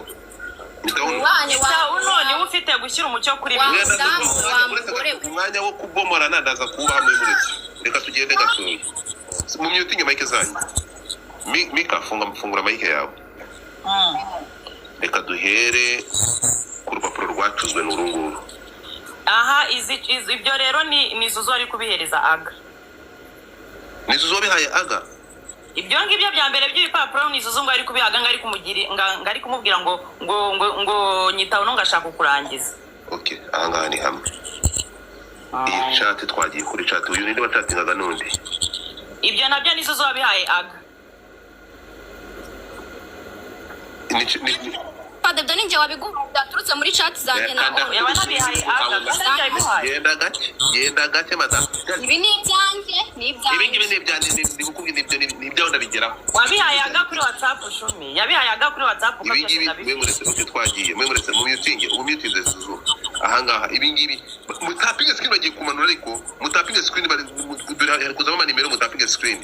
nyita uno. Twubahane. Nyita uno niwe ufite gushyira umucyo kuri Wa- bimwe. Wenda Mudamu, ndaza wa uretse mugore gato, we. umwanya wo kubomorana ndaza kuwubaha muri muretse. Reka tugende gatoya mu myuti inyuma y'ike zanyu. Mika, funga, fungura mic yawe. Reka duhere ku rupapuro rwacuzwe n'uru nguru. Aha izi ibyo rero ni Zuzu ari kubihereza Aga. Ni Zuzu wabihaye Aga? Ibyo ngibyo bya mbere by'ibipapuro ni Zuzu ngo ari kubihaga, ngo ari kumugira ngo ari kumubwira ngo nyitaho no ngo ashaka kurangiza. Okay, ahangaha ni hamwe. Iyi chat, twagiye kuri chat. Uyu ninde wachatingaga n'undi? Ibyo nabyo ni Zuzu wabihaye Aga. Fada, ibyo ni njye wabiguha, byaturutse muri chat zanjye na Kanda. Ono. Yaba nabihaye Aga kandi aribyo yabimuhaye. Genda gake, genda gake, madamu. Ibi ni ibyanjye, ni Ibi ngibi ibyanjye. Ni ibyanjye, ndi kukubwira ibyo ni ibyawe, ndabigeraho. Wabihaye Aga kuri WhatsApp, shumi, yabihaye Aga kuri WhatsApp uko Ibi byose ngibi ndabifite. mwe muretse. Okay, twagiye. Mwe muretse mu mutinge, ubu mutinze Zuzu ahangaha. Ibi ngibi mutapinge screen, bagiye kumanura, ariko mutapinge screen bari dore hari kuzamo amanimero. Mutapinge screen,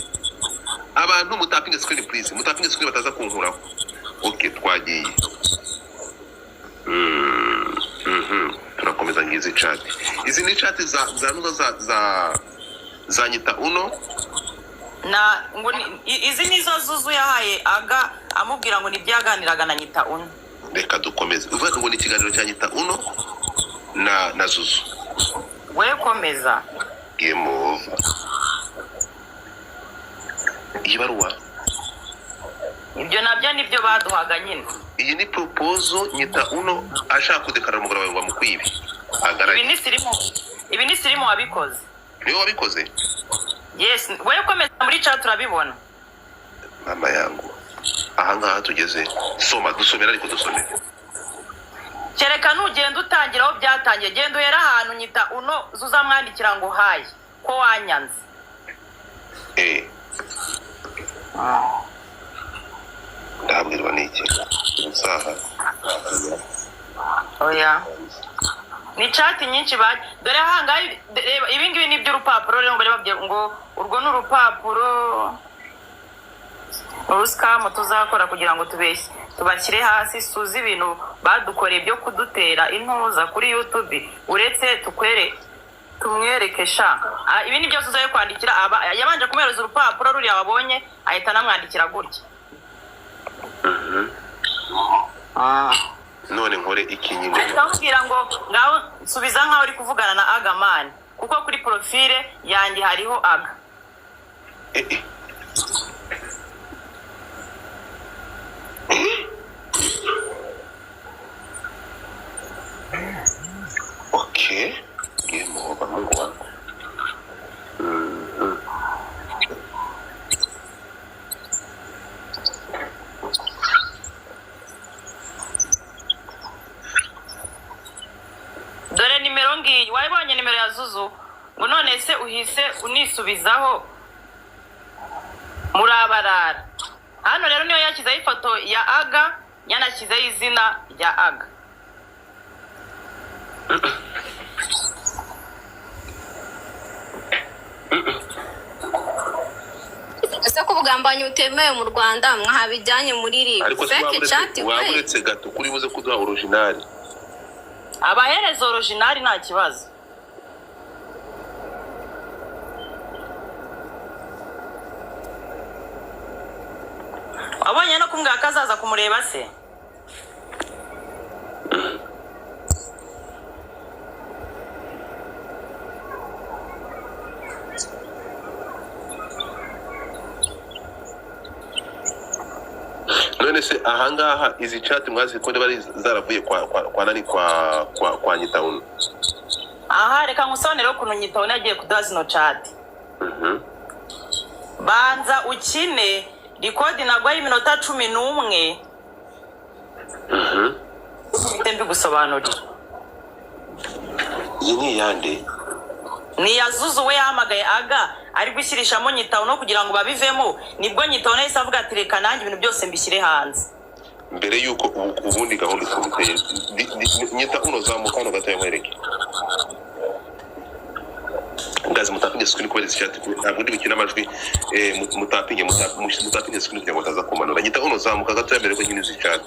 abantu, mutapinge screen please, mutapinge screen bataza kunkuraho. Okay, twagiye. Turakomeza. Ngizi chat, izi ni chat za nuza za nyita uno. Na ngo izi nizo Zuzu yahaye Aga amubwira ngo nibyo yaganiraga na nyita uno. Reka dukomeze. Uvuga ngo ni ikiganiro cya nyita uno na Zuzu. We komeza. Game over. Iyi baruwa. Ibyo nabyo nibyo baduhaga nyine. Iyi ni proposal nyita uno ashaka kudekarara umugabo wawe ngo amukwibe. Ibi Agarage. ni Sirimu, ibi ni Sirimu wabikoze. Niwe wabikoze? Yes, we komeza, muri chat turabibona. Mama yangu, ahangaha tugeze. Soma, dusomera, ariko dusomere. Kereka nugenda utangira aho byatangiye, genda uhere ahantu nyita uno zuzamwandikira ngo hi, ko wanyanze. Ndabwirwa n'iki isaha? Oya, ni chat nyinshi ba dore ahangaha. Reba, ibi ngibi ni iby'urupapuro rero, ngo babwiye ngo urwo ni urupapuro urusikamu tuzakora kugira ngo tubeshye tubashyire hasi. Suze ibintu badukoreye byo kudutera intuza kuri YouTube, uretse tukwere tumwereke sha. Ah, ibi ni byose uzaye kwandikira aba yabanje kumuhereza urupapuro ruriya wabonye, ahita anamwandikira gutya. None nkore iki nyine? Ahita amubwira ngo ngaho nsubiza nkaho uri kuvugana na Agamani, kuko kuri profile yanjye hariho Aga. Eh, eh. Eh? Okay, game over. Mungu wangu. Dore nimero ngiyi, wayibonye nimero ya Zuzu, ngo none se uhise unisubizaho murabarara. Hano rero niyo yashyizeho ifoto ya Aga, yanashyizeho izina rya Aga. Ese ko ubugambanyi butemewe mu Rwanda, mwahabijyanye muri RIB? Ariko se Fake chat waba we. uretse gato kuri buze kuduha original. Abahereza original nta kibazo. Wabonye no kumbwira ko azaza kumureba se? None se ahangaha izi chat mwazi ko bari zaravuye kwa nani, kwa nyitawuno? Aha reka nkusobanurire ukuntu nyitaho yagiye kuduha zino chat. Banza ukine record nagwa y'iminota 11, mpite mbigusobanurira. Iyi ni iyande? Ni iya Zuzu. We yahamagaye Aga ari gushyirishamo nyitaho no kugira ngo babivemo. Nibwo nyitaho nahise avuga ati reka nanjye ibintu byose mbishyire hanze. Mbere y'uko ubundi gahunda ukuntu iteye, nyita uno, zamuka hano gatoya nkwereke. Ngazi, mutapinge screen kubera izi chat ntabwo ndi bukine amajwi. Mutapinge screen kugira ngo bataza kumanura. Nyita uno, zamuka gatoya mbere ko nkina izi chat.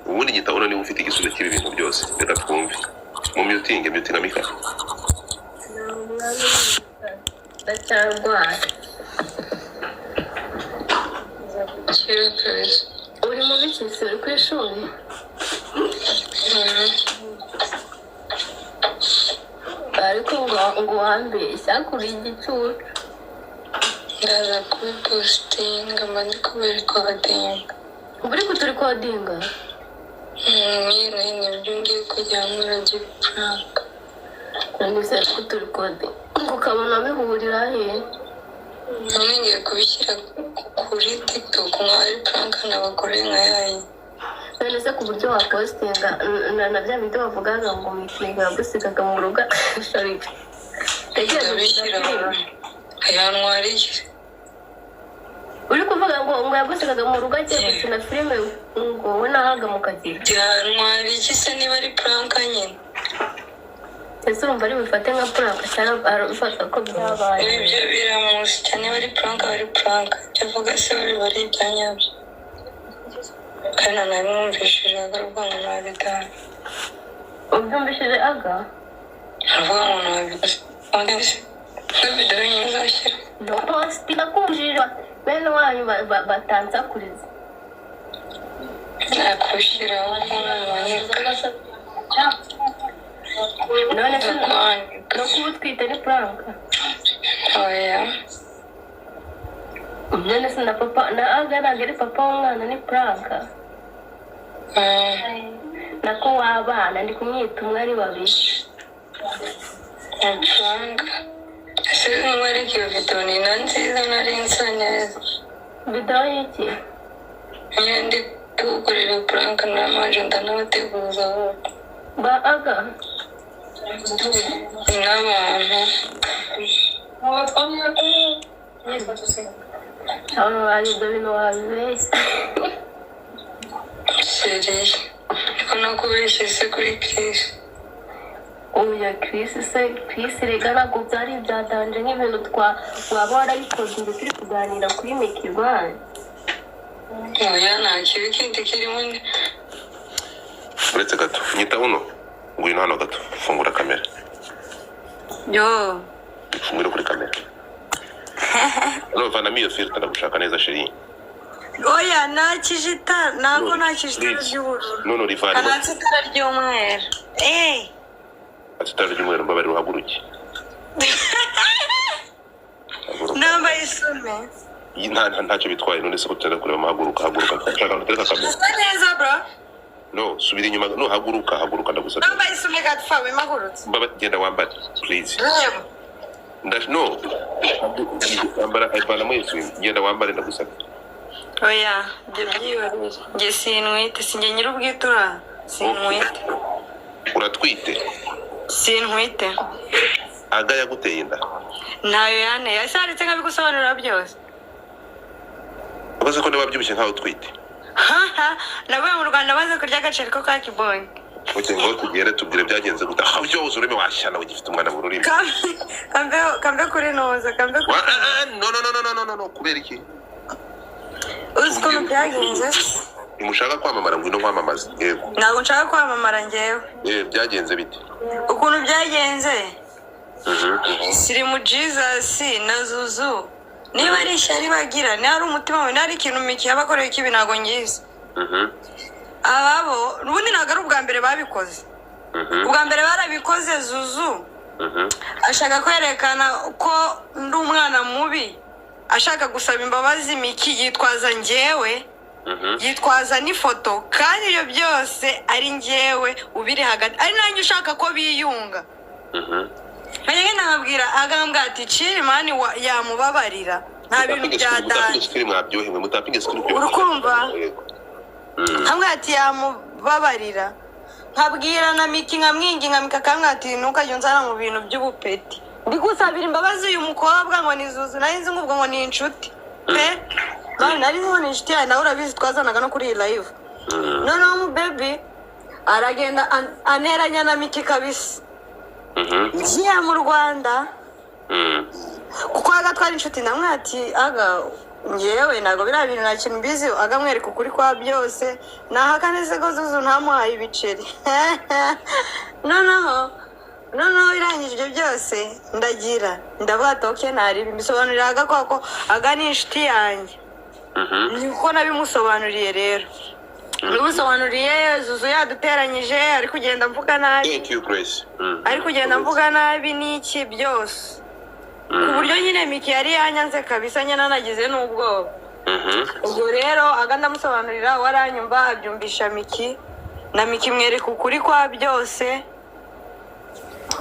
Ubundi nyita uno niba ufite igisubizo cy'ibi bintu byose, reka twumve. Mu mutinge, mutinga Mika. Ndacyarwaye. Umupira kabisa. Uri mu biki se? Uri ku ishuri? Ariko ngo wambeshya kuri igicucu. Ndaza kubipositinga, mba ndi kubirikodinga. Uba uri kuturikodinga? Nyine nibyo ngiye kujya muragira prank. None se kuturikodinga ukabona bihurira he? None ngiye kubishyira kuri TikTok nka ari prank n'abagore nka yayi. None se ku buryo wapositinga na bya bindi bavugaga ngo mitinga yagusigaga mu rugo, sorry. Tekereza. Ndabishyira yantwara iki? Uri kuvuga ngo yagusigaga mu rugo agiye gukina filime, ngo wowe nahaga mukagira. Byantwara iki se niba ari prank nyine? Ese urumva ari bufate nka prank cyangwa arabifata ko byabaye? Ibyo biramusya, niba ari prank aba ari prank, ibyo avuga se biba ari ibya nyabyo? Kandi nanabimwumvishije agaruka ngo ntabidana. Ubyumvishije aga? Aravuga ngo ntabidana videwo nyine uzashyira. Positinga kumvira bene wanyu batansakuriza. Nakushyiraho namanika. None se Ndakwanika. no kuba utwite ni prank? Oya. None se na papa na aga ntabwo ari papa w'umwana, ni prank? Nako w'abana, ndi kumwita umwe ari babiri. Ni prank. Ese nkwereke iyo videwo? Ni na nziza, nari nsa neza. Videwo y'iki? Nyine ndi gukorera prank, namanje ndanabateguza ahubwo. Ba aga? N'abantu. Abo bantu, ibyo bintu wabibeshya. Seriye, niko nakubeshye se kuri Chris? Oya, Chris se, Chris rega ntabwo byari ibyadanje nk'ibintu twa waba warabikoze ngo turi kuganira kuri Miki Rwanda. Oya, nta kibi kindi kirimo. Uretse gato, nyita uno, ngwino hano gato, fungura kamera. Yo. Fungure kuri kamera. No, vanamo iyo filter, ndagushaka neza, chérie. Oya, nakije itara, ntabwo nakije itara Please. ry'ubururu. None urivane. Kanatse itara ry'umweru. Ati itara ry'umweru. Mbabarira uhaguruke. Haguruka. Nambaye isume. Iyi ntacyo bitwaye. None se ko tutaza kureba? Haguruka, haguruka, nshaka gutereka kamera. Usa neza, bro. No, subira inyuma. No, haguruka, haguruka, ndagusabye. Nambaye isume gatfa, wimagurutse. Mbaba, genda wambare, please. Reba. No, ambara, vanamo isume, genda wambare, ndagusabye. Oya, ibyo byihorere, njye sintwite, sinjye nyir'ubwitura, sintwite. Uratwite? Sintwite. Aga yaguteye inda? Ntayo yanteye. Ese haretse nkabigusobanurira byose? Ubaze ko niba wabyibushye nkaho utwite. Haha, navuye mu Rwanda maze kurya agaceri ko ka Kibonge. Okay, ngo tugere, tubwire byagenze gute aho byose. Ururimi washyana, ugifite umwana mu rurimi. Kambe, kambe kuri noza, kambe kuri. Ah, ah, no, no, no, no, no, no, no, kubera iki? Uzi ukuntu byagenze? Ntimushaka kwamamara? Ngwino nkwamamaze, yego. Ntabwo nshaka kwamamara njyewe. Eh, byagenze bite? Ukuntu byagenze, Sirimu Jesus na Zuzu, niba ari ishyari bagira, niba ari umutima wawe, niba ari ikintu Miki yabakoreye kibi, ntabwo ngizi. Ababo ubundi ntabwo ari ubwa mbere babikoze. Ubwa mbere barabikoze, Zuzu ashaka kwerekana ko ndi umwana mubi, ashaka gusaba imbabazi Miki, yitwaza njyewe, yitwaza n'ifoto, kandi ibyo byose ari njyewe ubiri hagati, ari nanjye ushaka ko biyunga. Nkajya ngenda nkabwira, agambwa ati chill man, yamubabarira, nta bintu bya Mutapinge danger. screen, mwabyohewe, mutapinge screen. Urukumva? Yego. Nkambwira ati yamubabarira, nkabwira na Miki, nkamwinginga, Miki akambwira ati ntukajye unzana mu bintu by'ubupeti, ndi gusabira imbabazi uyu mukobwa ngo ni Zuzu. Nari nzi ngo ubwo ngo ni inshuti pe. Mani, nari nzi ngo ni inshuti yawe, nawe urabizi, twazanaga no kuri iyi live. Noneho mu baby aragenda aneranya na Miki kabisa. Ngiye mu Rwanda, kuko aga twari inshuti, ndamwe ati aga ngewe ntabwo biriya bintu nta kintu mbizi. Aga mwereka ukuri kwa byose, nahakane se ko Zuzu ntamuhaye ibiceri? Noneho birangije ibyo byose, ndagira ndavuga ati okay, ntaribi, mbisobanurira aga koko aga ni inshuti yanjye. Niko nabimusobanuriye rero, nabimusobanuriye Zuzu yaduteranyije, ari kugenda mvuga nabi. Thank you, Grace. Ari kugenda mvuga nabi n'iki byose, ku buryo nyine Miki yari yanyanze kabisa, nyine anagize n'ubwoba. Ubwo rero aga ndamusobanurira, we aranyumva, abyumvisha Miki, na Miki mwereka ukuri kwa byose.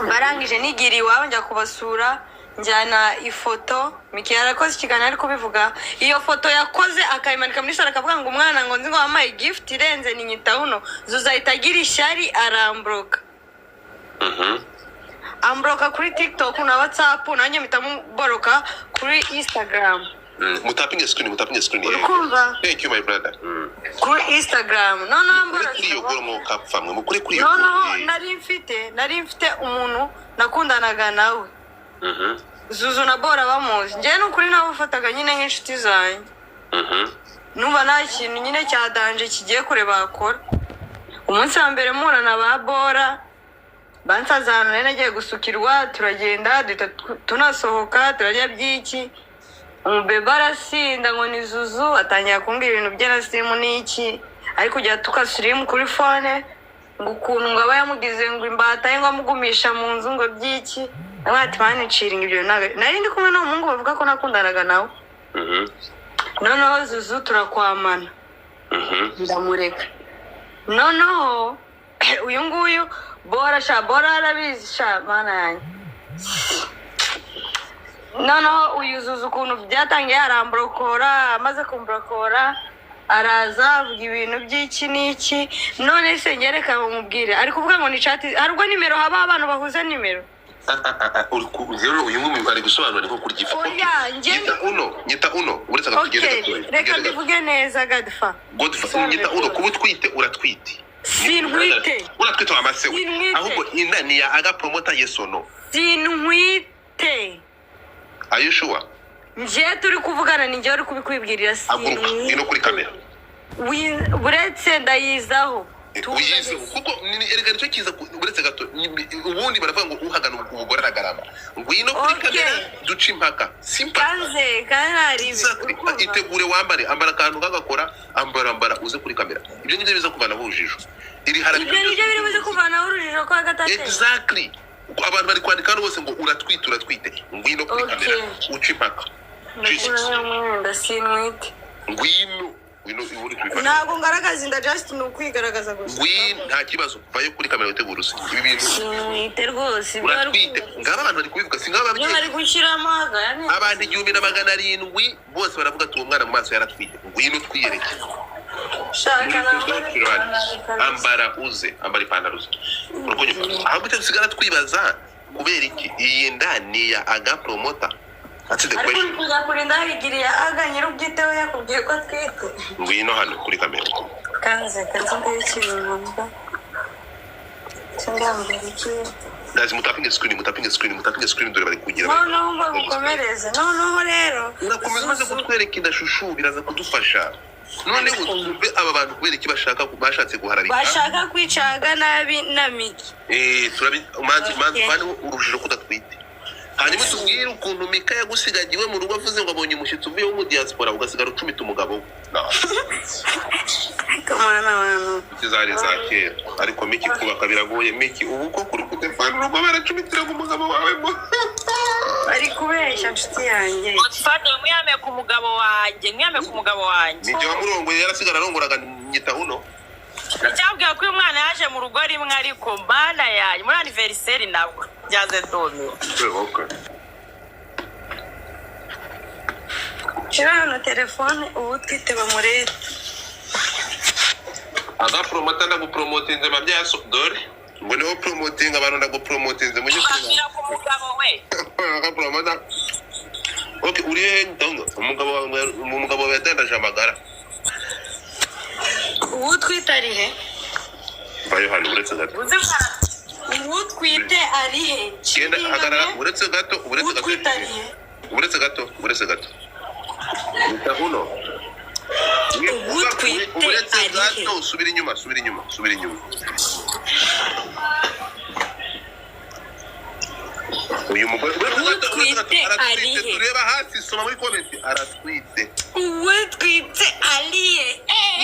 Barangije nigira iwabo, njya kubasura, njyana ifoto. Miki yarakoze ikiganiro ari kubivuga, iyo foto yakoze akayimanika muri salo, akavuga ngo umwana ngo nzi ngo wampaye gift irenze ni nyitawuno. Zuzu ahita agira ishyari, arambloka, ambloka kuri TikTok na WhatsApp, nanjye mpita mubloka kuri Instagram. Mutapinge screen, mutapinge screen. Urikumva? Thank you, my brother. Kuri Instagram noneho Mukure kuri iyo mbona goro mwokapfa mwe, mukure kuri iyo noneho goro. nari mfite umuntu nakundanaga nawe. Zuzu na Bora bamuzi. Njyewe ni ukuri nabafataga nyine nk'inshuti zanjye. Numva nta kintu nyine cya danger kigiye kure bakora. Umunsi wa mbere mpura na ba Bora, bansaza ahantu nari nagiye gusukirwa, turagenda, duhita tunasohoka, turarya by'iki. Umubebe arasinda ngo ni Zuzu, atangira kumbwira ibintu bye na Sirimu n'iki, ari kujya tuka Sirimu kuri phone, ngo ukuntu ngo aba yamugize ngo imbata ye, ngo amugumisha mu nzu, ngo by'iki. Nawe ati: "Mani ciringa." Ibyo ntabwo nari ndi kumwe n'uwo muhungu bavuga ko nakundanaga nawe. Noneho Zuzu turakwamana, ndamureka. Noneho uyu nguyu Bora sha, Bora arabizi sha, mana yanjye. Noneho uyu Zuzu ukuntu byatangiye, aramblokora. Amaze kumblokora, araza avuga ibintu by'iki n'iki. None se ngereka bamubwire, ari kuvuga ngo ni chat, hari ubwo nimero haba abantu bahuza nimero. Ah, ah, ah, ah, rero uyu nguyu ari gusobanura ni nko kurya ifu. Oya, njye Nyita uno, nyita uno, uretse Okay, tugende gatoya. reka Tugende gato. mbivuge neza, Godfa. Godfa, nyita uno, kuba utwite, uratwite? Sintwite. Uratwite wa mase we? Sintwite. Ahubwo inda ni ya Aga Promoter, yes or no? Sintwite. Are you sure? Njye turi kuvugana, ni njye uri kubikwibwirira. Haguruka ngwino kuri kamera. Buretse ndayizaho. Uyize kuko erega nicyo kiza uretse gato ubundi baravuga ngo uhagana umugore aragarama. Ngwino kuri kamera duce impaka, simple. Kanze kanari. Exactly. Itegure, wambare, ambara akantu kagakora, ambara, ambara uze kuri kamera. Ibyo ngibyo biza kuvanaho urujijo iri harabika. Ibyo nibyo biri buze kuvanaho urujijo kwa gatatu. Exactly. Abantu bari kwandika hano bose ngo uratwite, uratwite. Ngwino kuri kamera uce impaka. Jesus. Ndakuraho umwenda, sintwite. Ngwino, ngwino uri kubifata. Ntabwo ngaragaza inda, just ni ukwigaragaza gusa. Ngwino, nta kibazo, vayo kuri kamera witegura uze ibi bintu. Sintwite rwose, ibyo bari Uratwite. Ngaba abantu bari kubivuga, si ngaba ibyo bari ababyeyi gushyiramo agaya. Abantu 1700 bose baravuga ati: "Uwo mwana mu maso yaratwite." Ngwino twiyereke. Shaka Ambara uze, ambara ipantaro uze. Urukunyumva? Ahubwo icyo dusigara twibaza, kubera iki iyi nda ni iya Aga Promoter? That's the Ariko uri question. kujya kurinda higiriye Aga nyir'ubwite, we yakubwiye ko atwite. Ngwino hano kuri kamera. Kanze kanze, ndebe ikintu numva sindambwira iki. Guys, mutapinge screen, mutapinge screen, mutapinge screen. Dore bari kugira Noneho mba gukomereze, noneho rero Urakomeza umaze kutwereka inda shushu, biraza kudufasha. Noneho twumve aba bantu kubera iki bashaka, bashatse guharabika. Bashaka kwicaga nabi na Miki. Eh, turabi manzi manzi. Okay. Vaneho urujijo ko udatwite, hanyuma tubwire ukuntu Mika yagusigagiwe mu rugo, avuze ngo abonye umushyitsi uvuye wo mu diaspora, ugasigara ucumita umugabo we. No. Ariko mwana abantu Zari za kera, ariko Miki kubaka biragoye. Miki, ubu koko uri kudefana urugo baracumitiraga umugabo wawe mo? Bari kubeshya, nshuti yanjye. Fado, mwiyame ku mugabo wanjye, mwiyame ku mugabo wanjye. Nijye wamurongoye, yarasigara arongoraga nyita uno. Icyabwira ko uyu mwana yaje mu rugo rimwe, ariko mana yanjye, muri anniversaire nabwo byaze ndumiwe. Okay. Shyira hano telefone, ubu twite bamurebe. Aga Promoter, ndagupromotinze mabyaso. Dore ngo niho promotinga abantu, ndagupromotinze mujye. Twabwira ku mugabo we. Aga Promoter, okay, uri he? Ndabona umugabo wawe, umugabo wawe yadandaje amagara. Ubu twite ari he? Vayo hano, uretse gato. Uzi mwana. Ubu twite ari he? Genda, hagarara, uretse gato, uretse Ubu gato. twite ari he? Uretse gato, uretse gato. Nyita uno. Ubu twite Uretse ari he? gato, subira inyuma, subira inyuma, subira inyuma. Uyu mugore Utwite aratwite. arihe? Tureba hasi, soma muri comment, aratwite. Uwutwite ariye?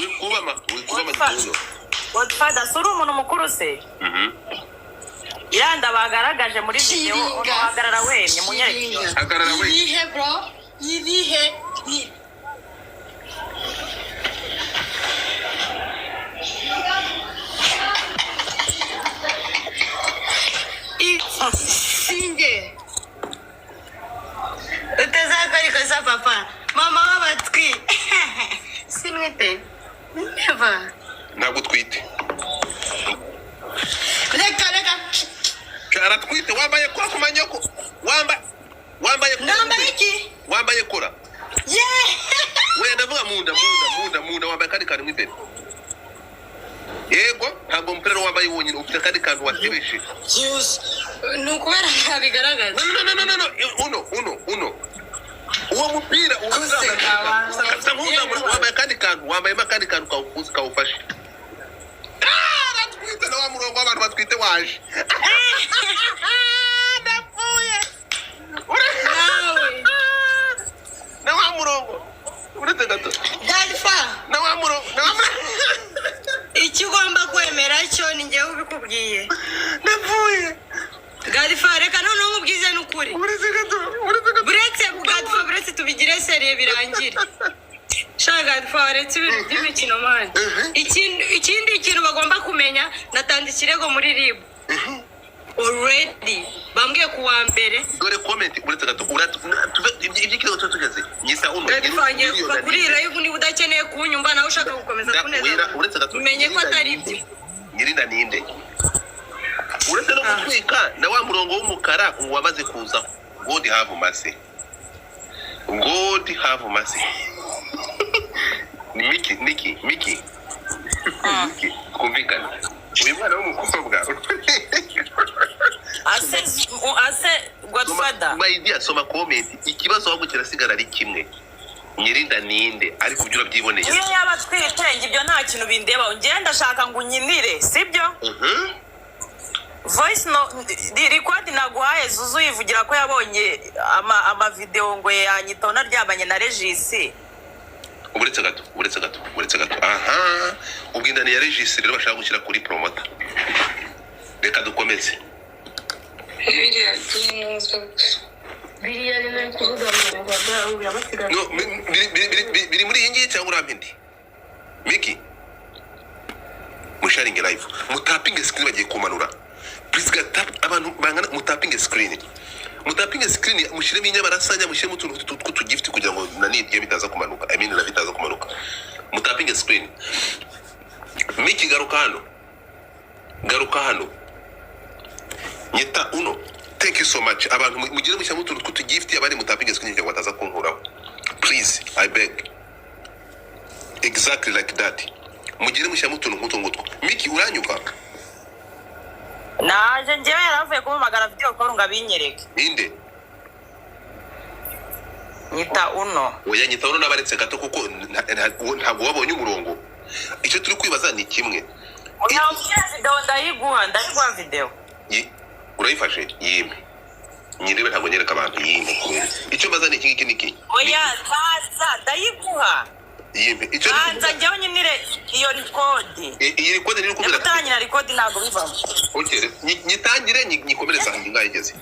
Wikubama, wikubama. Godfather. Gituzo. Godfather, si uri umuntu mukuru se? Mhm. Iranda bagaragaje muri video. Shiringa. Uhagarara wemye munyereke. Shiringa. Hagarara we. Irihe bro? Irihe? Singe. Utazakora ikosa, papa mama w'abatwi. Sinwite. Never. Ntabwo utwite. Reka, reka. Aratwite, wambaye kora ku manyoko, wambaye kora. Nambaye iki? Wambaye kora. Ye. Wenda ndavuga munda, munda, munda, munda, wambaye akandi kantu mo imbere. Yego, ntabwo umupira rero wambaye wonyine, ufite akandi kantu watebeje. Ni ukubera ntabigaragaza. No, no, no, no, no, uno, uno, uno, uwo mupira usa nk'uzamura, wambaye akandi kantu, wambayemo akandi kantu kawufashe. Ah, aratwite na wa murongo w'abantu batwite waje. Ndapfuye. Nawe. Na wa murongo, uretse gato. Dalfa. Na wa murongo, na wa murongo. Icyo ugomba kwemera cyo ni njyewe ubikubwiye. Ndapfuye. Gadifa, reka noneho nkubwize n'ukuri. Uretse gato, uretse gato. Buretse Gadifa, buretse tubigire sérieux birangire. Sha Gadifa, waretse ibintu by'imikino man. Ikindi kintu bagomba kumenya, natanze ikirego muri RIB already, bambwiye ku wa mbere. Dore comment, uretse gato, iby'ikirego tuba tugeze nyisa uno. Gadifa, ngiye kuva kuri iyi live. Niba udakeneye kunyumva nawe ushaka gukomeza kuneza, Uretse gato. umenye ko atari byo. Nyirinda ninde? Uretse no gutwika, na wa murongo w'umukara wamaze kuzaho. God have mercy, God have mercy. Ni Miki, Niki, Miki, Miki, twumvikane, uyu mwana w'umukobwa. Ase Godfather. My dear, soma comment. Ikibazo ahubwo kirasigara ari kimwe: nyirinda ninde? Ariko ibyo urabyiboneye. Iyo yaba atwite, njye ibyo nta kintu bindeba. Njye ndashaka ngo unyinire, sibyo? Mhm. Voice no record naguhaye, Zuzu yivugira ko yabonye amavideo ngo yanyitaho naryamanye na Regisi. Uretse gato, uretse gato, uretse gato. Aha, ubwo indani ya Regisi rero bashaka gushyira kuri promoter. Reka dukomeze. Biriya by'intuza gusa. Biriya ni nari kuvuga ngo birabasigara. No, biri muri iyi ngiyi cyangwa urampa indi? Miki, musharinge live, mutapinge screen, bagiye kumanura. Please tap, abantu bangana, mutapinge screen, mutapinge screen, mushyiremo inyabarasanya, mushyiremo utuntu tw'utugift kugira ngo nani iyo bitaza kumanuka, I mean live itaza kumanuka. Mutapinge screen. Miki, garuka hano, garuka hano, nyita uno. Thank you so much. Abantu mugire mushyiramo utuntu tw'utugift, abandi mutapinge screen kugira ngo bataza kunkuraho. Please, I beg. Exactly like that, mugire mushyiramo utuntu nk'utwo ngutwo. Miki, uranyumva? Naje njyewe, yaravuye kumuhamagara video call ngo abinyereke. Ninde? Nyita uno. Oya, nyita uno n'abaretse gato, kuko ntabwo wabonye umurongo. Icyo turi kwibaza ni kimwe. Oya, video ndayiguha, ndayiguha video. Urayifashe? Yimpe nyirebe, ntabwo nyereka abantu, yimpe. Icyo mbaza ni iki ngiki, ni iki? Oya, baza ndayiguha. Yimpe icyo ndi Banza kuvuga. njyewe nyinire iyo record. Iyi record niri Niba kubera utaranyina record ntabwo bivamo. Okay, nyitangire, nyikomereze ahantu ngaho igeze.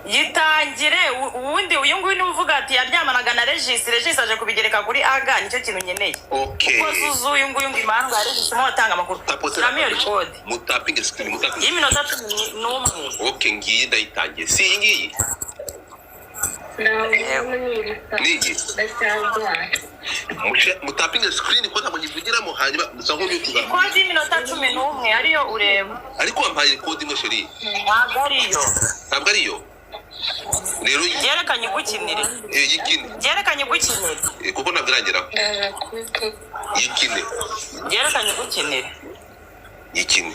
Yitangire. Ubundi uyu nguyu niwe uvuga ati yaryamanaga na Regisi, Regisi aje kubigereka kuri aga, nicyo kintu nkeneye. Okay. Kuko Zuzu uyu nguyu ngo imandwa ya Regisi mo atanga amakuru. Tapote. Shyiramo iyo record Mutapinge screen, mutapinge. y'iminota 11. Okay, ngiyi ndayitangiye. Si iyi ngiyi? Ni iyi. Mutapinge screen ko ntabwo nyivugiramo, hanyuma musa nk'unyutuza. Record y'iminota 11 ariyo ureba. Ariko wampaye code imwe, chérie. Ntabwo ariyo. Ntabwo ariyo rero. Byerekanye igukinire. Yikine. Byerekanye igukinire. Kuko ntabwo irageraho. Ndaza kubivuga. Yikine. Byerekanye igukinire. Yikine.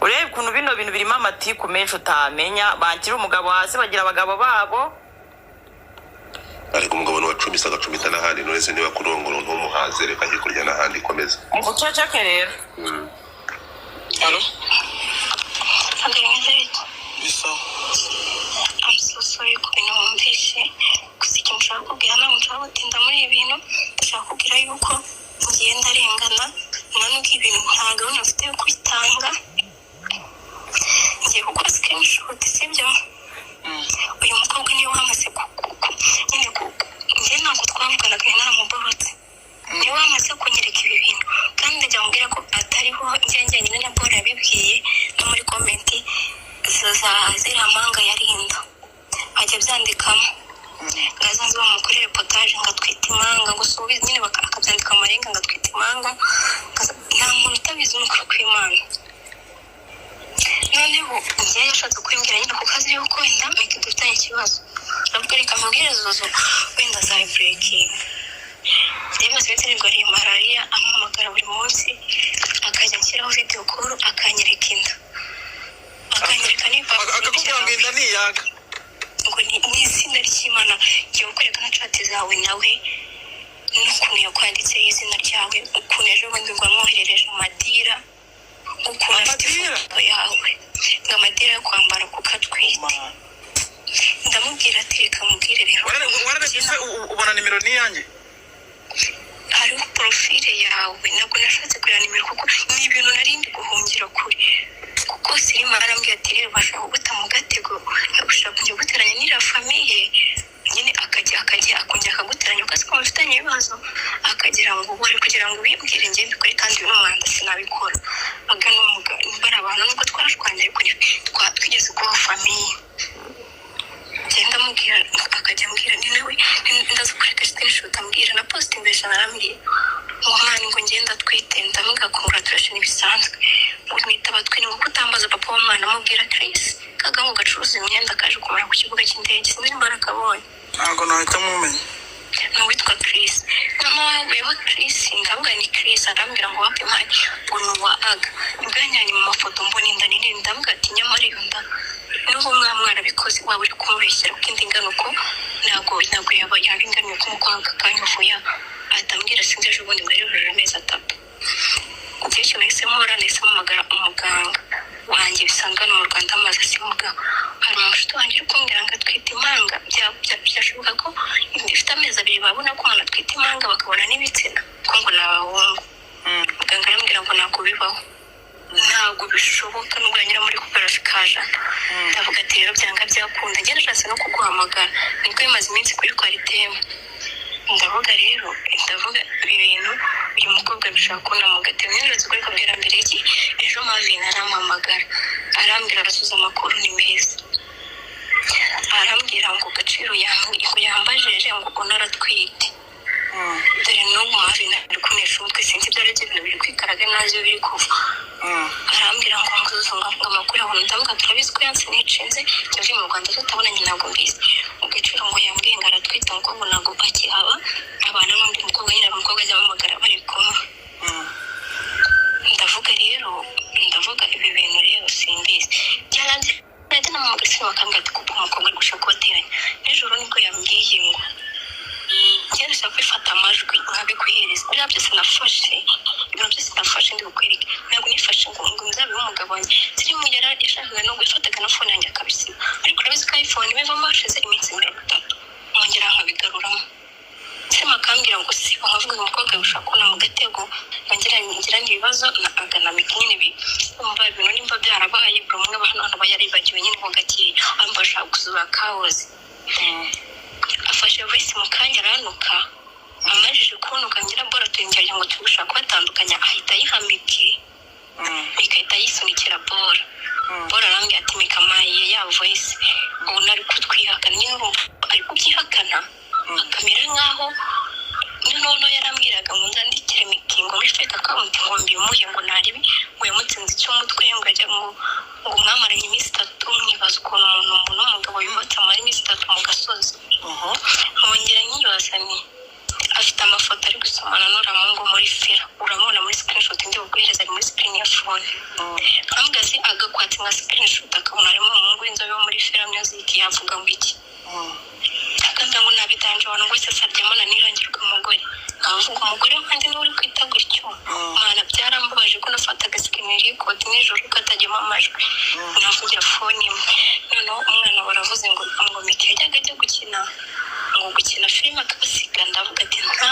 Urebe ukuntu bino bintu birimo amatiku menshi utamenya. Banshyira umugabo hasi, bagira abagabo babo. Ariko umugabo ni wacumise, agacumita n'ahandi. None se niba kurongora ntumuhaze, reka njye kurya n'ahandi. Komeza. Uceceke rero. Mm. Allô. Bimeze bite? ngo atwite impanga. Nta muntu utabizi, ni ukuri kw'Imana. Noneho njyewe yashatse kubimbwira nyine kuko azi yuko wenda Mike dufitanye ikibazo. Ndavuga reka mubwire Zuzu, wenda azabiburekinga. Njyewe maze iminsi nirwariye malariya, ampamagara buri munsi, akajya anshyiraho video call, akanyereka inda, akanyereka n'ibipapuro. Akakubwira ngo inda niyaga? Ngo ni izina ry'Imana, ngiye kukwereka na chat zawe nawe n'ukuntu yakwanditseho izina ryawe, ukuntu ejo bundi ngo wamwoherereje amadira, ukuntu afite Amadira? ifoto yawe, ngo amadira yo kwambara kuko atwite. Ndamubwira ati reka mubwire rero. Wararebye se ubona nimero ni iyanjye? Hariho profile yawe. Ntabwo nashatse kureba nimero kuko ni ibintu nari ndi guhungira kure, kuko Sirima arambwira ati rero bashaka kuguta mu gatego, gushaka kujya guteranya n'iriya famille nyine, akajya akongera akaguteranya kuko azi ko mufitanye ibibazo, akagira ngo wari kugira ngo ubimbwire njye mbikore, kandi uyu ni umwanda, sinabikora. Aga ni umugabo, nimba ari abantu, nubwo twarashwanye ariko twigeze kuba famille. Ngenda amubwira, akajya ambwira ni nawe ndaza kureka screenshot, ambwira na post imbere arambwira ngo mwana, ngo ngenda atwite. Ndamubwira congratulation bisanzwe, ngo mwita abatwi, ngo kutambaza papa w'umwana. Amubwira Chris Kagame gacuruza imyenda, kaje kumara ku kibuga cy'indege, sinzi nimba arakabonye. Ntabwo nahita mumenya. Ni uwitwa Chris. Noneho havuyeho Chris, ndavuga ni Chris, arambwira ngo wapi mani, ngo ni uwa aga. Nibwo yanjyanye mu mafoto, mbona inda nini. Ndavuga ati nyamara iyo nda n'ubu mwaba mwarabikoze, waba uri kumubeshyera, kuko indi ingana uko ntabwo yaba ingana uko mu kwanga kanya uvuye. Ahita ambwira, sinzi ejo bundi ngo yujuje amezi 3. Igihe cyo nahise nkora, nahise mpamagara umuganga wanjye bisanga hano mu Rwanda, amaze asimuga. Hari umushuti wanjye uri kumbwira ngo atwite impanga. Byashoboka ko inda ifite amezi 2 babona ko umuntu atwite impanga, bakabona n'ibitsina ko ngo ni abahungu? Muganga arambwira ngo ntabwo bibaho, ntabwo bishoboka nubwo yanyura muri koperafi kajana. Ndavuga ati rero byanga byakunda, njye nashatse no kuguhamagara, nibwo bimaze iminsi kuri kwaritemu. Ndavuga rero, ndavuga ibi bintu uyu mukobwa bishobora kubona mu gatebo. Nherutse kuri kubwira mbere iki, ejo Marvin arampamagara, arambwira, arasuza amakuru ni meza, arambwira ngo Gaciro ngo yambajije ngo ukuntu aratwite. Dore n'ubu Marvin ari kunesha umutwe, sinzi ibyo aribyo, ibintu biri kwikaraga ntazi iyo biri kuva. Arambwira ngo nguzunga ngo amakuru yawe. Ndavuga turabizi ko yansinicinze, yavuye mu Rwanda tutabonanye, ntabwo mbizi. Agaciro ngo yambwiye ngo aratwite, umukobwa ntabwo akihaba, abana n'undi mukobwa nyine, hari umukobwa ajya amuhamagara bari kumwe. Ndavuga rero, ndavuga ibi bintu rero simbizi, byaranze najya namuhamagara simu, bakambwira ati kuko umukobwa ari gushaka kubateranya. Nijoro nibwo yambwiye ngo njye ndashaka kwifata amajwi nkabiguhereza, biriya byose nafashe, ibintu byose nafashe ndi bukwereke. Ntabwo nifashe ngo nzabeho umugabo wanjye ziri yara yashakaga no gufataga na phone yanjye akabisiba, ariko urabizi ko iPhone bivamo hashize iminsi 30, nkongera nkabigaruramo. Sema akambwira ngo siba, nkavuga ngo umukobwa gushaka kubona mu gatego nongera ngirane ibibazo na aganamika nyine umva ibintu nimba byarabaye, buri umwe hano aba yaribagiwe nyine ho gakeya, amba ashaka gusura kawozi. Afashe voice mu kanya aranuka, amajije kunuka ngira bora tuyingira ngo turi gushaka kubatandukanya, ahita ayiha Miki, Miki ahita ayisunikira Bora. Bora arambwira ati Mika amaye ya voice, ubu nari kutwihakana nyine, urumva ari kubyihakana akamera nkaho noneho yarambwiraga ngo nzandikire Miki ngo muri fake account ngo mbimuhe, ngo naribi, ngo yamutsinze icy'umutwe, ngo ajya ngo mwamaranye iminsi 3. Mwibaza ukuntu umuntu w'umugabo yubatse amara iminsi 3 mu gasozi. Nkongera nkibaza ni afite amafoto ari gusomana n'uriya muri fera, uramubona muri screenshot ndi buguhereza, ari muri screen ya phone. Nkambwira se agakwatsi nka screenshot akabona harimo umuhungu w'inzobe wo muri Fera Music, yavuga ngo iki? Akambwira ngo nabidanje abantu ngo wese aryamana nirangirwa umugore, nkavuga umugore wanjye niwe uri kwita gutyo. Mana, byarambabaje ko nafataga screen record nijoro katajyamo amajwi, navugira phone imwe. Noneho umwana baravuze ngo Miki yajyaga ajya gukina, ngo gukina filime akabasiga. Ndavuga ati nta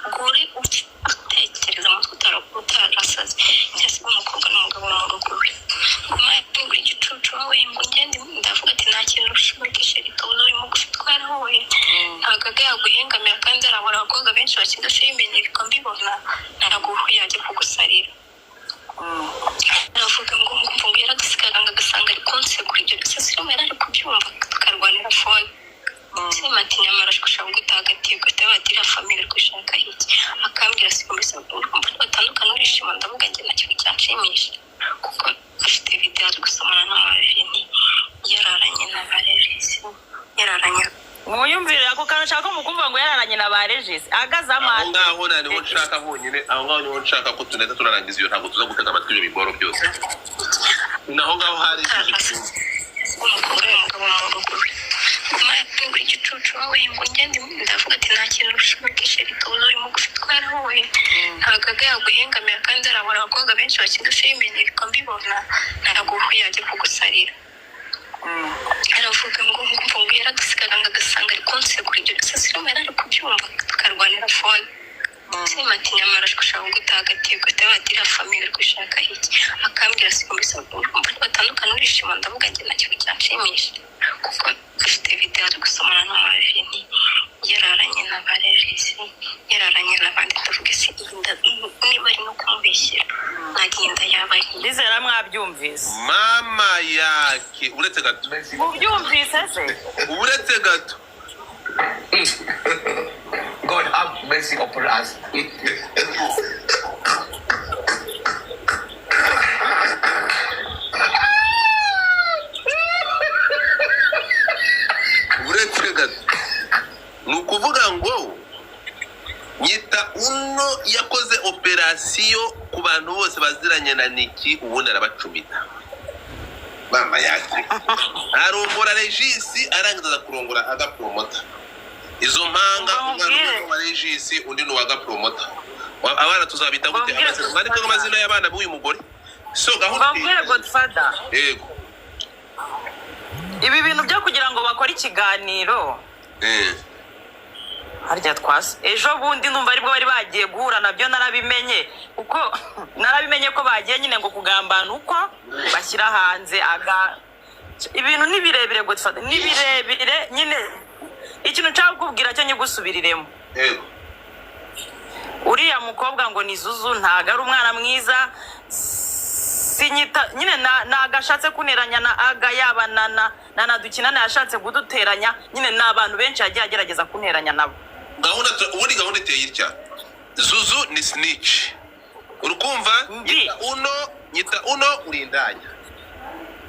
mugore utekereza umutwe utarasaze cyangwa umukobwa n'umugabo mu rugo rwe, ngo mwana ngura igicucu wowe, ngo ngende. Ndavuga ati nta kintu ushoboye tuzi uri mugufi twarahuye, ntabwo aga yaguhengamira, kandi arabura abakobwa benshi bakina filime, nirirwa mbibona, ntabwo yajya kugusarira. Aravuga ngo yaradusigaga ngo agasanga ari kunsegura, ibyo byose Siroma yari ari kubyumva, tukarwanira phone. Sema ati nyamara gushaka gutagatiye guhita batira famille uri gushaka iki? Akambwira si mbese urumva batandukana urishima? Ndavuga njye nta kintu cyanshimisha, kuko afite video ari gusomana na Marvin, yararanye na ba Regis, yararanye. Mwiyumvire ako kantu nshaka mukumva ngo yararanye na ba Regis agaze Aho amata. ngaho na niho nshaka honyine, aho ngaho niho nshaka ko tunahita tunarangiza iyo, ntabwo tuza gutega amatwi ibyo bigoro byose. Ni aho ngaho hari Umukobwa n'umugabo mu rugo rwe ngura igicucu wowe ngo ngende. Ndavuga ati nta kintu ushobora rituza urimo gufitwara wowe, ntabwo aga yaguhengamira, kandi arabona abakobwa benshi bakina filime niriko mbibona, ntabwo yajya kugusarira. Aravuga ngo ngumva ngo yaradusigaga ngo agasanga ari kunsegura ibyo byose, sirimo yari ari kubyumva, tukarwanira phone. Sema ati nyamara gushaka gutagatiye guhita batira famille uri gushaka iki? Akambwira si mbese urumva batandukana urishima? Ndavuga njye nta kintu cyanshimisha, kuko afite video ari gusomana na Marvin, yararanye na ba Regis, yararanye n'abandi. Ndavuga ese iyi nda niba ari no kumubeshyera, ntabwo iyi nda yaba ari iye? Ndizera mwabyumvise. Mama yake, uretse gato. Mubyumvise se? Uretse gato. God have mercy upon us. Uretse gato, ni ukuvuga ngo nyita uno yakoze operasiyo ku bantu bose baziranye na Niki, ubundi arabacumita. Mama yake, arongora Regisi, arangiza aza kurongora agapromota izo mpanga. Umva Umwana nkubwire. umwe ni uwa Regisi, undi ni uwa gapromota. Abana tuzabita gute? Mbabwire. Amazina, mwandike amazina y'abana b'uyu mugore. So gahunda Mbabwire, Godfather. Yego. Ibi bintu byo kugira ngo bakore ikiganiro, harya twase ejo bundi numva aribwo bari bagiye guhura, nabyo narabimenye, kuko narabimenye ko bagiye nyine ngo kugambana uko bashyira hanze aga. Ibintu ni birebire, Godfather, ni birebire nyine. Ikintu nshaka kukubwira cyo nyigusubiriremo. Yego. Uriya mukobwa ngo ni Zuzu ntago ari umwana mwiza. Sinyita nyine ntago ashatse kuneranya na aga, yaba na dukinana yashatse kuduteranya nyine. Ni abantu benshi yagiye agerageza kunteranya nabo. Gahunda ubundi gahunda iteye itya: Zuzu ni snitch, urukumva? Mbi. Nyita uno, nyita uno urindanya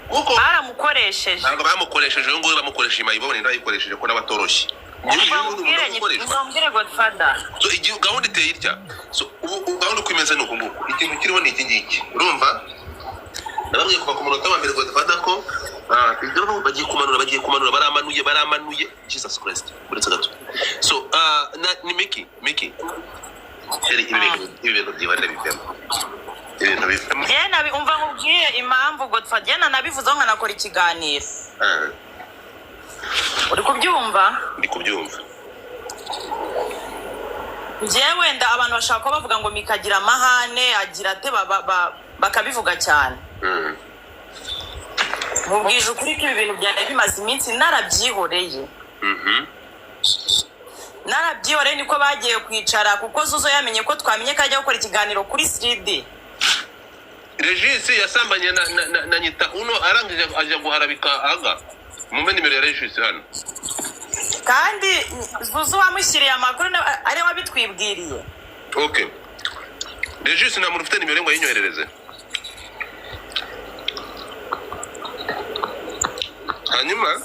kuko Baramukoresheje. Ntabwo bamukoresheje, uyu nguyu bamukoresheje imayibobo, ninde wayikoresheje ko nawe atoroshye? Mbabwire, mbabwire, Godfather. So igihe gahunda iteye itya, so ubu gahunda uko imeze ni uku nguku. Ikintu kiriho ni iki ngiki, urumva? Nababwiye kuva ku munota wa mbere, Godfather, ko ibyo bagiye kumanura, bagiye kumanura, baramanuye, baramanuye. Jesus Christ, uretse gato. So ni Miki, Miki Sheri, ibi bintu byibanda bivemo, ibintu bivemo. Njye umva nkubwire impamvu, Godfather, njye nanabivuzeho nkanakora ikiganiro. Uri kubyumva? Ndi kubyumva. Njyewe wenda abantu bashaka kuba bavuga ngo mikagira amahane, agira ate, bakabivuga cyane. Mubwije ukuri ko ibi bintu byari bimaze iminsi narabyihoreye. Narabyihoreye, niko bagiye kwicara, kuko Zuzo yamenye ko twamenye ko ajya gukora ikiganiro kuri 3D. Regisi yasambanye na nyita uno, arangije ajya guharabika aga. Mumpe nimero ya Regisi hano. Kandi Zuzu wamushyiriye amakuru ariwe wabitwibwiriye. Okay, Regisi, nta muntu ufite nimero ye ngo ayinyoherereze? Hanyuma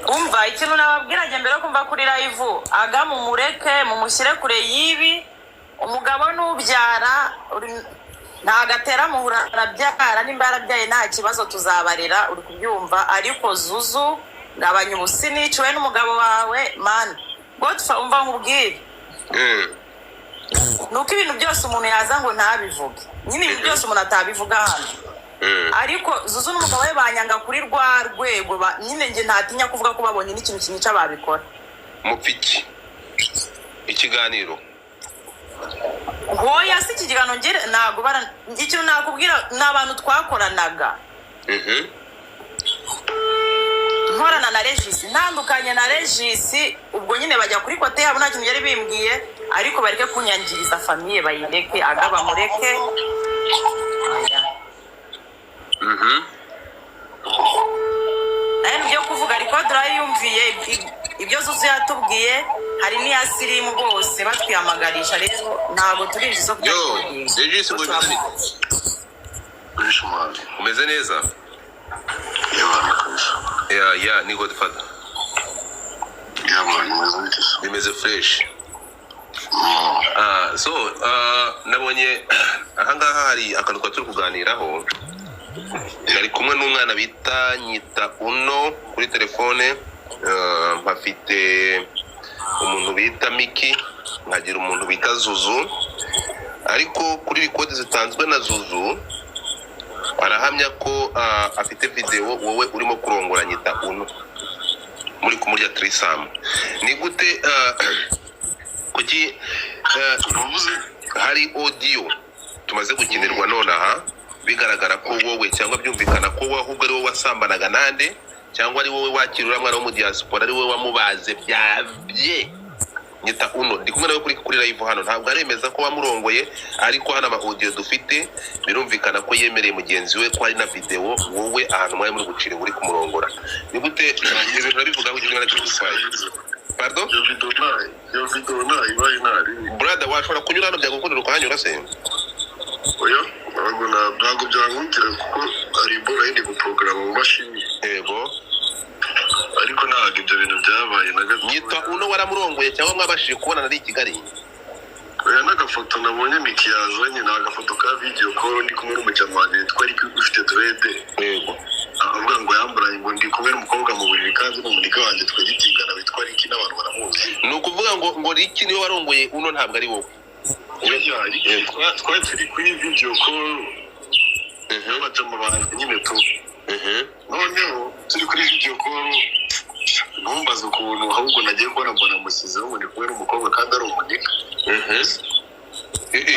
Umva, ikintu nababwira njye mbere yo kumva kuri live, aga mumureke, mumushyire kure y'ibi. Umugabo n'ubyara ntago atera muhura, arabyara. Nimba yarabyaye nta kibazo, tuzabarera, uri kubyumva? Ariko Zuzu, gabanya ubusinici we n'umugabo wawe. Mani Godfa, umva nkubwire. Ni uko ibintu byose umuntu yaza ngo ntabivuge nyine, ibintu byose umuntu atabivuga hano. Ariko Zuzu n'umugabo we banyanga kuri rwa rwego nyine njye ntatinya kuvuga ko babonye n'ikintu kinyica babikora. Mupfiki ikiganiro? Hoya, si iki kiganiro ngere, ntabwo bara ikintu nakubwira ni abantu twakoranaga. Nkorana na Regisi, ntandukanye na Regisi, ubwo nyine bajya kuri côté yabo, nta kintu byari bimbwiye. Ariko bareke kunyangiriza famille, bayireke, aga bamureke. Oya. Nayo byo kuvuga, ariko turayumviye ibyo Zuzu yatubwiye, hari n'iya Sirimu, bose batwihamagarisha. Rero ntabwo turinjiza isoko. Yo, Regis, ngo bimeze bite? Umeze neza? Ya, ni Godfather. Bimeze fresh. Ah, so nabonye ahangaha hari akantu twari turi kuganiraho. Nari kumwe n'umwana bita Nyita Uno kuri telefone, mpafite umuntu bita Miki, nkagira umuntu bita Zuzu. Ariko kuri record zitanzwe na Zuzu, arahamya ko afite videwo wowe urimo kurongora Nyita Uno, muri kumurya threesome. Ni gute? Kuki hari audio tumaze gukinirwa nonaha, bigaragara ko wowe, cyangwa byumvikana ko wowe ahubwo ari wowe wasambanaga nande, cyangwa ari wowe wakira uriya mwana wo mu diaspora, ari wowe wamubaze byabye Nyita Uno? Ndi kumwe nawe kuri live hano. Ntabwo aremeza ko wamurongoye, ariko hano ama audio dufite birumvikana ko yemereye mugenzi we ko hari na video wowe ahantu mwari muri gucira uri kumurongora. Ni gute ibyo bintu urabivugaho? Igihe mwana turi? Pardon? Iyo video ntayibaye ntari. Brother, washobora kunyura hano, byagukundira ukahanyura se? Oya, ntabwo byankundira kuko hari bora yindi guporogaramu mu mashini. Yego. Ariko ntabwo ibyo bintu byabaye na gato. Nyita Uno waramurongoye cyangwa mwabashije kubonana ari i Kigali? Oya, n'agafoto nabonye Miki yazanye ni agafoto ka video call, ndi kumwe n'umujama wanjye witwa Ricky ufite dread. Yego. Avuga ngo yamburaye, ngo ndi kumwe n'umukobwa mu buriri, kandi ni umuniga wanjye twegitingana witwa Ricky, n'abantu baramuzi. Ni ukuvuga ngo Ricky niwe warongoye Uno, ntabwo ari wowe? Oya, Ricky twari turi kuri video call n'abajama banjye nyine tu. Noneho turi kuri video call, ntumbaze ukuntu, ahubwo nagiye kubona mbona mushyizeho ngo ndi kumwe n'umukobwa kandi ari umuniga.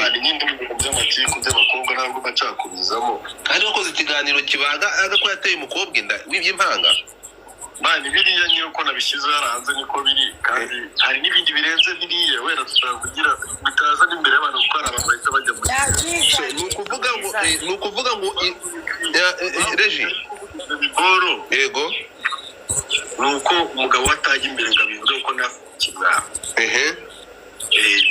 Hari n'indi bintu by'amatiku by'abakobwa ntabwo mba nshakubizamo. Kandi wakoze ikiganiro kibaga aga ko yateye umukobwa inda w'iby'impanga. Man, biriya niyo ko nabishyize hanze niko biri, kandi hari n'ibindi birenze biriya wenda tutavugira, bitaza n'imbere y'abantu, kuko hari abantu bahita bajya muri So, ni ukuvuga ngo Regi biboro. Yego. Ni uko umugabo we atajya imbere ngo abivuge ko nta kimwaro.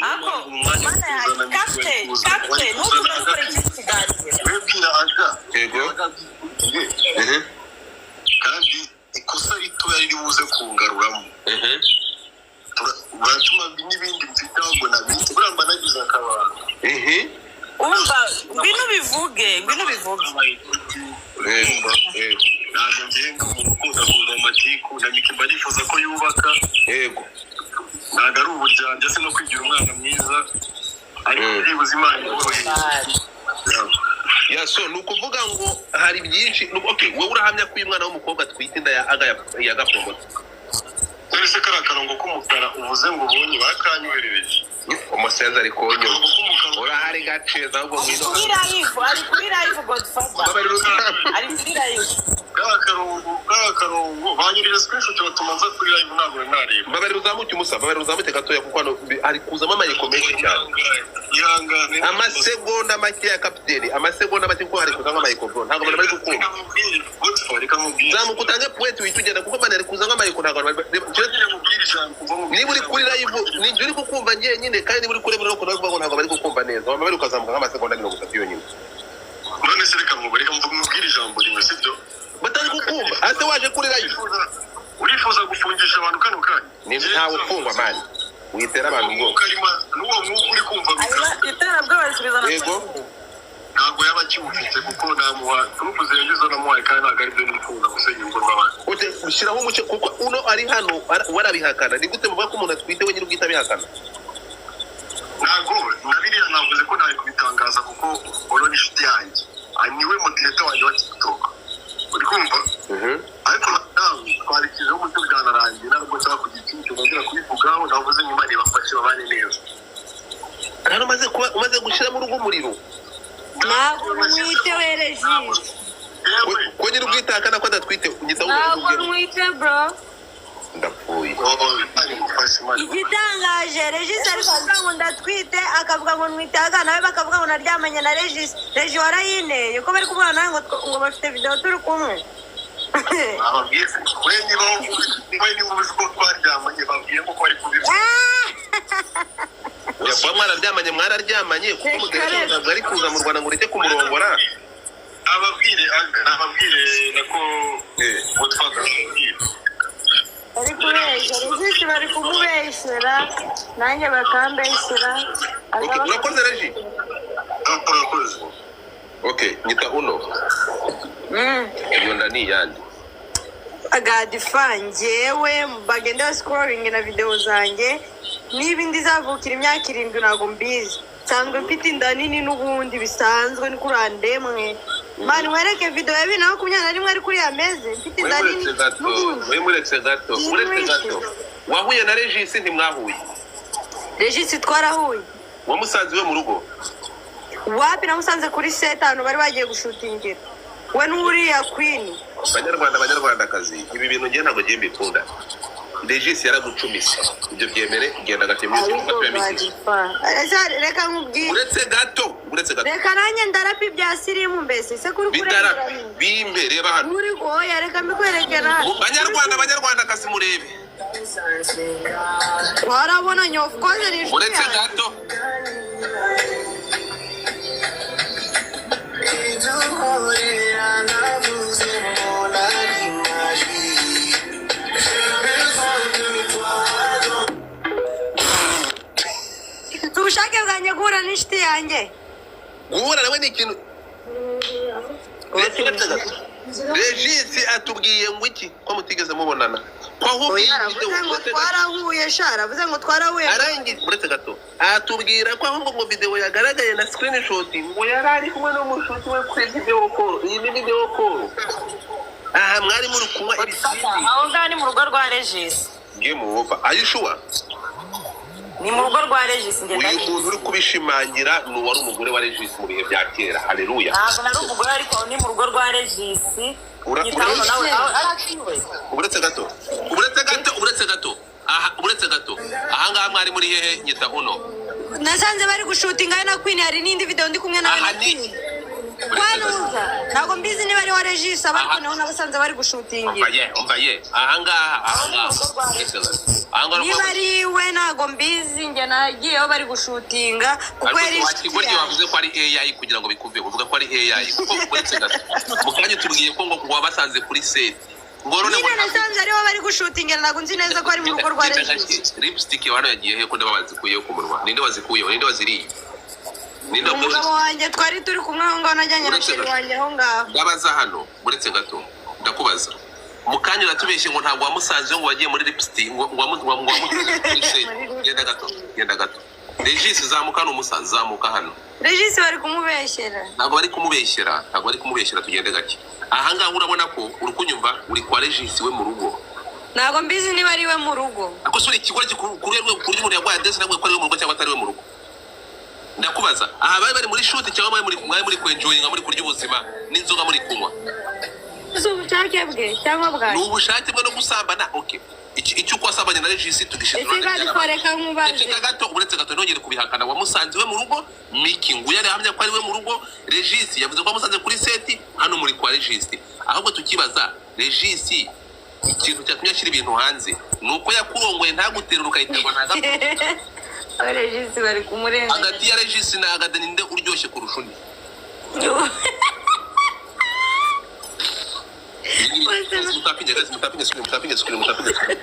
Ako mana yanjye, kapite, kapite, ntutume dukora ikindi kiganiro. Webwira aga. Yego. Kandi ikosa ritoya riri buze kungaruramo uratuma n'ibindi mfite ahubwo nabindi buriya mba nagize akabanga. Umva, ngwino ubivuge, ngwino ubivuge. Yego, yego. Ntabwo ngenga umuntu ukunda kuza mu matiku na Miki, mba nifuza ko yubaka. Yego. Ntabwo ari uburyarya, si no kwigira umwana mwiza, ariko byibuze Imana iboroheye. Ya, so ni ukuvuga ngo hari byinshi. Okay, wowe urahamya ko uyu mwana w'umukobwa atwite inda ya aga ya gapromota? None se kariya karongo k'umukara uvuze ngo ubonye bakanyoherereje? Umusenzi ari kunyuma, urahari gaceza ahubwo ngwino. Kuri live, ari kuri live, Godfather. Mbabarira. Ari kuri live. Kariya karongo banyurije screenshot batuma nza kuri live, ntabwo nari nareba. Mbabarira uzamuke umusa, mbabarira uzamuke gatoya, kuko hano hari kuzamo amayeko menshi cyane. Ihangane. Amasegonda make ya kapiteni, amasegonda make, kuko hari kuzamo amayeko, bro, ntabwo abantu bari kukumva. Godfather, reka nkubwire. Zamuka utange point wihita ugenda, kuko man hari kuzamo amayeko, ntabwo abantu niba uri kuri live ni njye uri kukumva njyenyine, kandi niba uri kuri live uri kuvuga ngo ntabwo bari kukumva neza. Wambabarira ukazamuka nk'amasegonda 30 yonyine. None se reka mubwire ijambo rimwe, sibyo? Batari kukumva ase waje kuri live. Urifuza gufungisha abantu kano kanya? Ni ntawe ufungwa, man, witera abantu ubwoba. N'uwo mwuka uri kumva. Iterabwoba risubiza na Yego. Ntabwo yaba akiwufite, kuko namuha proof zirenze izo namuhaye, kandi ntabwo aribyo nifuza gusenya urugo rw'abandi. Ute ushyiraho umucyo, kuko uno ari hano warabihakana. Ni gute muvuga ko umuntu atwite wenyine ubwite abihakana? Ntabwo na biriya navuze ko ntari kubitangaza, kuko uno ni inshuti yanjye. Ah, niwe moderator wanjye wa TikTok, uri kumva? Ariko nawe twabishyizeho umucyo, byanarangiye, ntabwo nshaka kugira ikindi kintu nongera kubivugaho. Navuze nyuma nibafashe babane neza. Kandi umaze gushyiramo urugo umuriro. Ntabwo mwite we, Regis. Ko nyiri ubwite ahakana ko adatwite, ngita. Ntabwo mwite, bro. Ndapfuye. Igitangaje, Regis ari kuvuga ngo ndatwite, akavuga ngo nwite akana we, bakavuga ngo naryamanye na Regis. Regi warayineye ko bari kuvuga nawe ngo bafite video turi kumwe. Ababwiye se, we niba uzi ko twaryamanye, babwiye ko bari kubivuga. Oya, kuba mwararyamanye, mwararyamanye, kuko moderator ntabwo ari kuza mu Rwanda ngo ureke kumurongora. Ababwire, ababwire nako Godfather. Bari kubeshya Regis, bari kumubeshyera, nanjye bakambeshyera. Okay, urakoze, Regi. Urakoze. Okay, nyita uno. Iyo nda ni iyande? Agadifa, njyewe bagenda bascrolling na videwo zanjye, niba indi izavukira imyaka 7 ntabwo mbizi. Nsanzwe mfite inda nini n'ubundi bisanzwe, ni kuri andemwe mani wereke video ya 2021 ari kuri ameze mfite inda nini Muretse gato. n'ubundi. We, muretse gato, muretse gato. Wahuye na Regis? Ntimwahuye? Regis twarahuye. Wamusanze iwe mu rugo? Wapi, namusanze kuri set, ahantu bari bagiye gushutingira, we n'uriya Queen. Banyarwanda, banyarwandakazi, ibi bintu ngiye ntabwo ngiye mbikunda. Regis yaragucumise, ibyo byemere. Genda gake muri Ariko gato ya Miki. Gadifa, ese reka nkubwire. Uretse gato, uretse gato. Reka nanjye ndarapa ibya sirimu mbese se kuri Bidara kurengera bimbe, reba hano. uri oya, reka mbikwerekera hano. Banyarwanda, banyarwandakazi, murebe. Twarabonanye, of course, ni inshuti Uretse yanjye. gato. Si ubushake bwanjye guhura n'inshuti yanjye. Guhura nawe ni ikintu. Uretse gato, Regis atubwiye ngo iki? Ko mutigeze mubonana, ko ahubwo iyi Oya, aravuze video ngo uretse gato. twarahuye sha, aravuze ngo twarahuye. Arangiza, uretse gato, atubwira ko ahubwo ngo video yagaragaye na screenshot, ngo yari ari kumwe n'umushuti we kuri video call. Iyi ni video call, aha mwari muri kunywa ibisindi. Aho ngaho ni mu rugo rwa Regis. Game over, are you sure? Ni mu rugo rwa Regis, ngenda. Uyu muntu uri kubishimangira ni uwari umugore wa Regis mu bihe bya kera, haleluya. Ntabwo nari umugore, ariko ni mu rugo rwa Regis. Nyitaho nawe aho arakiwe. Uretse gato, uretse gato, uretse gato, aha, uretse gato, aha ngaha mwari muri hehe, nyita uno? Nasanze bari gushutinga we na Queen. Hari n'indi video ndi kumwe nawe Aha na ni Queen kwanuza, ntabwo mbizi niba ari wa Regis aba, ariko Aha. niho nabasanze bari gushutingira. Umva ye, umva ye, aha ngaha, aha ngaha, uretse gato, aha ngaha. Niba ari iwe ntabwo mbizi, njye nagiyeho bari gushutinga kuko yari Ariko inshuti wakigoryi yanjye. Wavuze ko ari AI kugira ngo bikuve, uvuga ko ari AI kuko uretse gato, mu kanya tubwiye ko ngo wabasanze kuri set, ngo none ngo Nyine nasanze ariho bari gushutingira, ntabwo nzi neza ko ari mu rugo rwa Genda Regis. gake. Lipstick hano yagiye he? Ko ndaba bazikuyeho ku munwa? Ninde wazikuyeho? Ninde waziriye? Ninde Umugabo wanjye twari turi kumwe aho ngaho, najyanye na Uretse chéri gato. wanjye aho ngaho. Ndabaza hano, uretse gato, ndakubaza. Mu kanya uratubeshye ngo ntabwo wamusanze, ngo wagiye muri lipstick, ngo wamusanze kuri set. Genda gato, genda gato. Regis, zamuka hano, umusaza, zamuka hano. Regis bari kumubeshyera. Ntabwo bari kumubeshyera, ntabwo bari kumubeshyera. Tugende gake. Aha ngaha urabona ko uri kunyumva, uri kwa Regis we mu rugo. Ntabwo mbizi niba ari we mu rugo. Ariko sura ikigoryi kuri rwego ku buryo umuntu yarwaye adresse ntabwo ko ari we mu rugo cyangwa atari we mu rugo. Ndakubaza, aha bari bari muri shoot cyangwa mwari muri kwenjoyinga, muri kurya ubuzima n'inzoga muri kunywa? Si ubushake bwe cyangwa Ni bwanjye. ubushake bwe no gusambana. Okay, icyo uko wasambanye na Regis tugishize. Ese Gadifa, reka nkubaze. Reka gato, uretse gato, ntongere kubihakana. Wamusanze iwe mu rugo? Miki nguyu arahamya ko ari we mu rugo. Regis yavuze ko wamusanze kuri set. Hano muri kwa Regis. Ahubwo tukibaza, Regis ikintu cyatumye ashyira ibintu hanze ni uko yakurongoye ntaguterura, ukayiterwa ntagapfa. Regis bari kumurenga. Hagati ya Regis na Agade, ninde uryoshye kurusha undi? Mutapinge guys, mutapinge screen, mutapinge screen, mutapinge screen.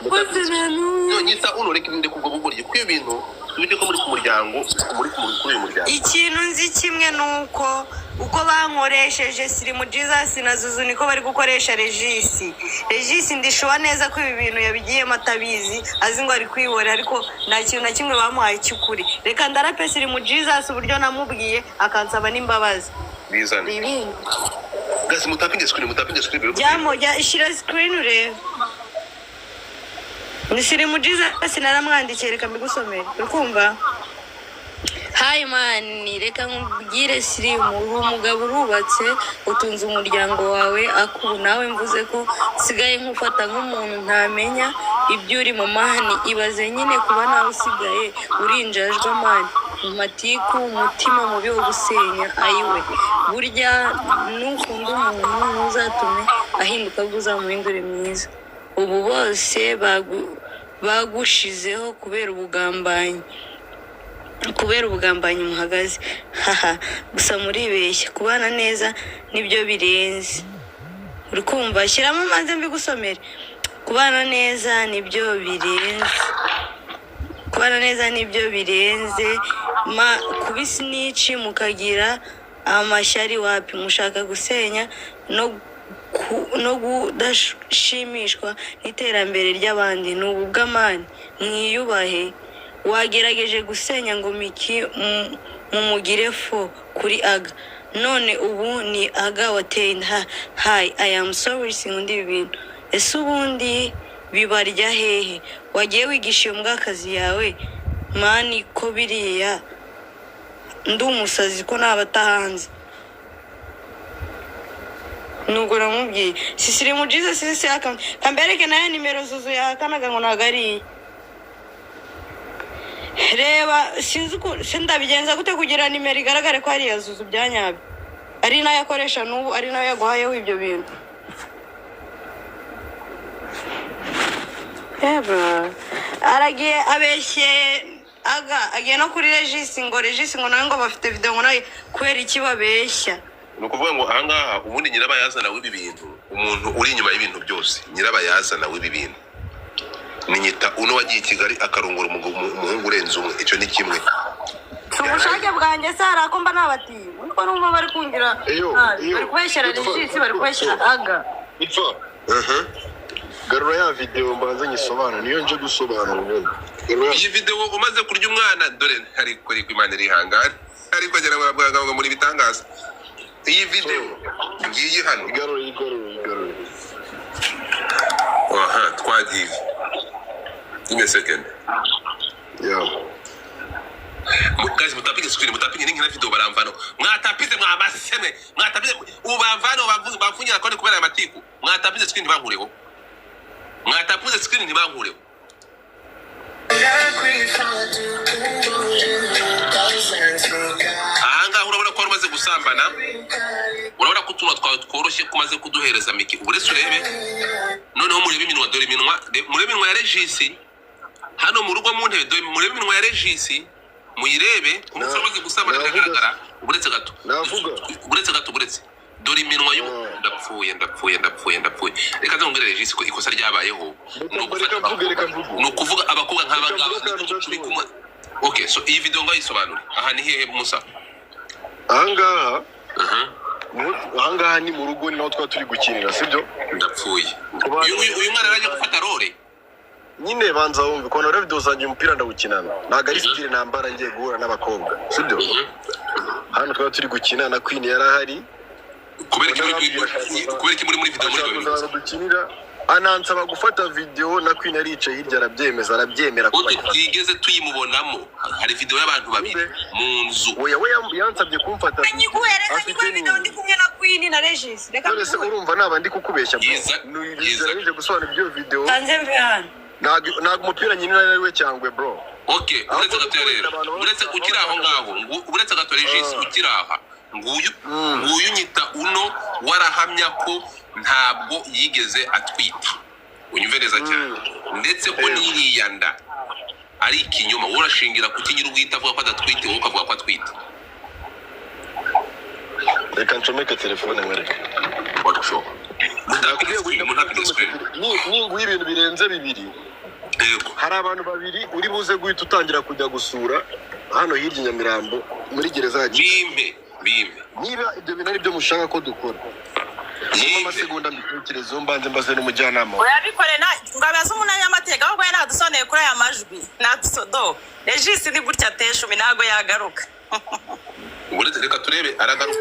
Bose nta n'umwe. Yo nyita uno, reka ndeka ubwo bugoryi kuko ibintu tubite ko muri ku muryango, muri ku kuri uyu muryango. Ikintu nzi kimwe ni uko uko bankoresheje Sirimu Jesus na Zuzu, niko bari gukoresha Regis. Regis ndishuwa neza ko ibi bintu yabigiyemo atabizi, azi ngo ari kwihorera, ariko nta kintu na kimwe bamuhaye cy'ukuri. Reka ndarape Sirimu Jesus uburyo namubwiye akansaba n'imbabazi. Bizane. Ibindi Guys, mutapinge screen, mutapinge screen. Jyamo jya shyira screen urebe. Ni Sirimu Jesus, naramwandikiye, reka mbigusomere, uri kumva? Hi man, reka nkubwire Sirimu, uri umugabo, urubatse, utunze umuryango wawe, akubu nawe mvuze ko nsigaye nkufata nk'umuntu ntamenya ibyo uri mu man. Ibaze nyine kuba nawe usigaye urinjajwa man. Mu matiku, umutima mubi wo gusenya. Ayiwe, burya nukunda umuntu ntuzatume ahinduka, ahubwo uzamuhindure mwiza. Ubu bose bagushizeho kubera ubugambanyi, kubera ubugambanyi muhagaze. Haha, gusa muribeshya, kubana neza nibyo birenze. Uri kumva? Shyiramo maze mbigusomere. Kubana neza nibyo birenze, kubana neza nibyo birenze ma kuba isnitch, mukagira amashyari. Wapi, mushaka gusenya no kudashimishwa n'iterambere ry'abandi. Ni ububwamani, mwiyubahe. Wagerageje gusenya ngo Miki mumugire fo kuri Aga, none ubu ni Aga wateye inda. Hi, I am sorry, sinkunda ibi bintu. Ese ubundi bibarya hehe? Wagiye wigisha iyo mbwakazi yawe man, ko biriya ndi umusazi, ko nabata hanze. Nubwo namubwiye sisiri mu Jesus sisi kambereke nayo nimero zuzu yahakanaga ngo ntabwo ari iye. Reba, sinzi uko sindabigenza gute kugira nimero igaragare ko ari iya Zuzu bya nyabyo, ari nayo akoresha n'ubu, ari nayo yaguhayeho ibyo bintu. Ebra. Aragiye abeshye Aga, agiye no kuri Regisi, ngo Regisi ngo nawe ngo bafite video, ngo nawe kubera iki babeshya? Ni ukuvuga ngo ahangaha ubundi nyirabayazana w'ibi bintu, umuntu uri inyuma y'ibintu byose, nyirabayazana w'ibi bintu ni Nyita uno wagiye i Kigali akarongora umuhungu urenze umwe. Icyo ni kimwe. Si ubushake bwanjye se? Hari ako mba nabatiye nuko numva bari kungira Iyo, nabi. iyo. Bari kubeshyera Regisi, bari kubeshyera Aga. Ipfa. Garura ya video mbanze nyisobanure, niyo nje gusobanura ubundi. Garura Iyi video umaze kurya umwana, dore ariko ariko Imana irihangane, ariko ngira ngo baravuga ngo muri bitangaza. Iyi video ngiyi hano. Igarure, igarure, igarure. Aha twagiye, give me a second. Yeah. Guys, mutapige screen, mutapige ninkina video baramvano. Mwatapize, mwabaseme mwatapize, ubu bamvano bamfungira konti kubera aya matiku. Mwatapize screen ntibankureho, mwatapize screen ntibankureho. Ahangaha urabona ko wari umaze gusambana, urabona ko utunwa twawe tworoshye ko umaze kuduhereza Miki. Uretse urebe noneho, murebe iminwa, dore iminwa, murebe iminwa ya Regisi hano mu rugo mu ntebe. Dore murebe iminwa ya Regisi, muyirebe umunsi wamaze gusambana. Navuga. Biragaragara. Uretse gato. Navuga. Uretse gato, uretse dore iminwa y'umu ndapfuye, ndapfuye, ndapfuye, ndapfuye. Reka nze nkubwire Regisi ko ikosa ryabayeho ni ugufata Reka mvuge, reka mvuge. ni ukuvuga abakobwa nk'aba Reka ngaba mvuge akantu turi gatoya. kumwe. Okay, so iyi video ngayisobanure, aha ni hehe, Musa? Ahangaha Aha. ahangaha ni mu rugo, ni naho twaba turi gukinira, sibyo? Ndapfuye. Uyu mwana araje gufata role. Nyine banza wumve ukuntu rero video zanjye, umupira ndawukinana, ntabwo ari style nambara ngiye guhura n'abakobwa, sibyo? Hano twaba turi gukina na Queen yari ahari. Kubera iki muri video muri Ashaka babiri kuzaza gusa? dukinira, anansaba gufata video na Queen aricaye hirya, arabyemeza, arabyemera ko Utu bayifata. twigeze tuyimubonamo, hari video y'abantu babiri mu nzu. Oya, we yansabye kumfata video. Nyiguhe, reka Afite nyiguhe video n'inzu. ndi kumwe na Queen na Regis, reka None se mbiguhe. urumva naba ndi kukubeshya, bro? Yiza, yiza. Nije gusobanura ibyo video. Hanze, mve hano. Ntabwo umupira nyine ari we cyangwe, bro. Okay, uretse gato rero, uretse ukiri aho ngaho, uretse gato Regis, ukiri aha, nguyu nguyu Nyita uno warahamya ko ntabwo yigeze atwita, unyumve neza cyane, ndetse ko n'iriya nda ari ikinyoma. Wowe urashingira ku kinyira ubwite avuga ko adatwite, wowe ukavuga ko atwite? Reka ncomeke telefone nkwereke. Workshop, mutapige screen, mutapige screen. Ninguha ibintu birenze bibiri, Yego. hari abantu babiri uri buze guhita utangira kujya gusura hano hirya i Nyamirambo muri gereza ya Kigali. Bimpe, bimpe. Niba ibyo bintu ari byo mushaka ko dukora, mumpe Bimpe. amasegonda mbitekerezo, mbanze mbaze n'umujyanama wawe. Urabikore na ngo abaze umunyamategeko, ahubwo we ntadusobanuye kuri aya majwi ntadusodo. Regisi ni gutya ateshumi, ntabwo yagaruka. Uretse reka turebe, aragaruka,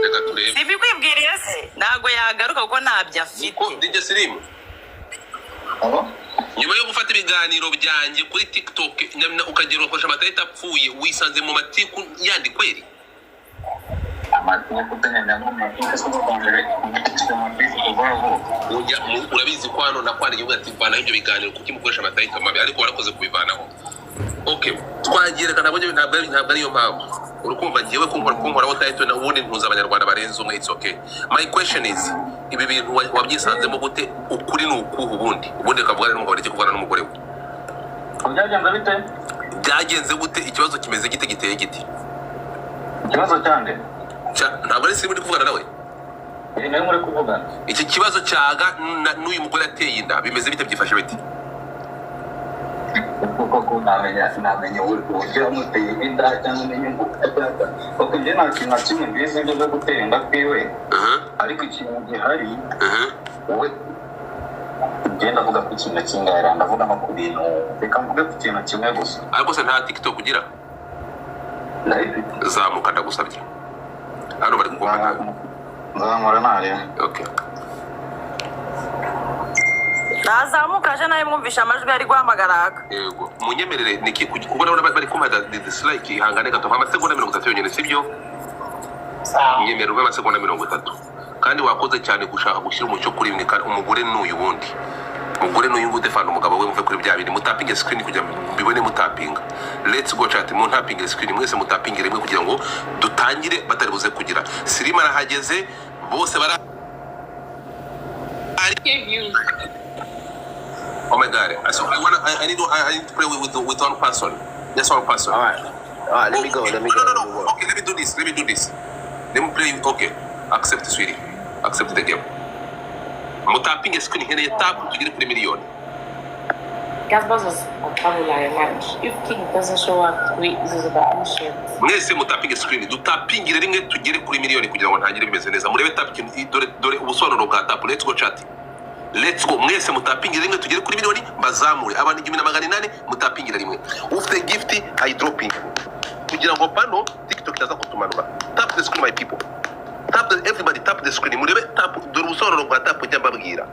reka turebe. Sibikwibwiriye se, ntabwo yagaruka kuko ntabyo afite. Niko DJ Slim, nyuma yo gufata ibiganiro byanjye kuri TikTok ukagera ugakoresha amatarita apfuye, wisanze mu matiku yandi kweri. Ujya urabizi ko hano nakwandikiye uvuga ati vanaho ibyo biganiro, kuki mukoresha amatarita mabi? Ariko warakoze kubivanaho. Okay, twagiye. Reka, ntabwo ariyo mpamvu. Urukumva ngewe kunkoraho title na ubundi ntuza abanyarwanda barenze umwe. It's okay. My question is, ibi bintu wabyisanzemo gute? Ukuri ni ukuhe? Ubundi reka mvugane n'umugabo, reke kuvugana n'umugore we. Byagenze bite? Byagenze gute? Ikibazo kimeze gite? Giteye gite? Ikibazo cyande? Ntabwo ari Sirimu ndi kuvugana nawe? Iri nawe muri kuvugana. Iki kibazo cyaga n'uyu mugore ateye inda, bimeze bite? Byifashe bite? Koko namenya uburyo yamuteye inda, cyangwa umenye ngo kuko njye nta kintu na kimwe mbizi ibyo byo gutera inda kwiwe. Ariko ikintu gihari, wowe njye ndavuga ku kintu kingahera, ndavuga no ku bintu, reka mvuge ku kintu kimwe gusa. Ariko se nta TikTok ugira? Ndayifite. Zamuka, ndagusabye, hano bari kugufata. Nzamura ntareba. Okay. Nazamuka aje nawe, mwumvisha amajwi ari guhamagara aka. Yego, munyemerere niki, kuko ndabona bari kumpa dislike. Ihangane gato, amasegonda 30 yonyine, sibyo? Nyemerera ube amasegonda 30. Kandi wakoze cyane gushaka gushyira umucyo kuri mwe. Kandi umugore n'uyu, wundi umugore n'uyu nguyu udefanda umugabo we. Muve kuri bya bindi, mutapinge screen kugira ngo mbibone. Mutapinga, let's go chat, muntapinge screen mwese, mutapinge rimwe kugira ngo dutangire batari buze kugira. Sirima arahageze, bose bara. Views. Oh my God. So I need to play with one person. Just one person. All right. All right, let me go. Let me No, go. no, Let me no. go. Okay, let me do this. Let me do this. Let me play. Okay. Accept, sweetie. Accept the game. Mutapinge screen, nkeneye tap tugere kuri miliyoni. Gasbus was on travel lunch. If King doesn't show up, we is about shit. Mwese mutapinge screen, dutapingire rimwe tugere kuri miliyoni kugira ngo ntangire bimeze neza. Murebe tap ikintu, dore ubusobanuro bwa tap. Let's go chat. Let's go, mwese mutapingire rimwe tugere kuri miliyoni, bazamure abantu 1800. Mutapingire rimwe. Ufite gift ayidroping kugira ngo pano TikTok itaza kutumanura. Tap the screen, my people. Tap the, everybody tap the screen. Murebe tap, dore ubusobanuro bwa tap njya mbabwira.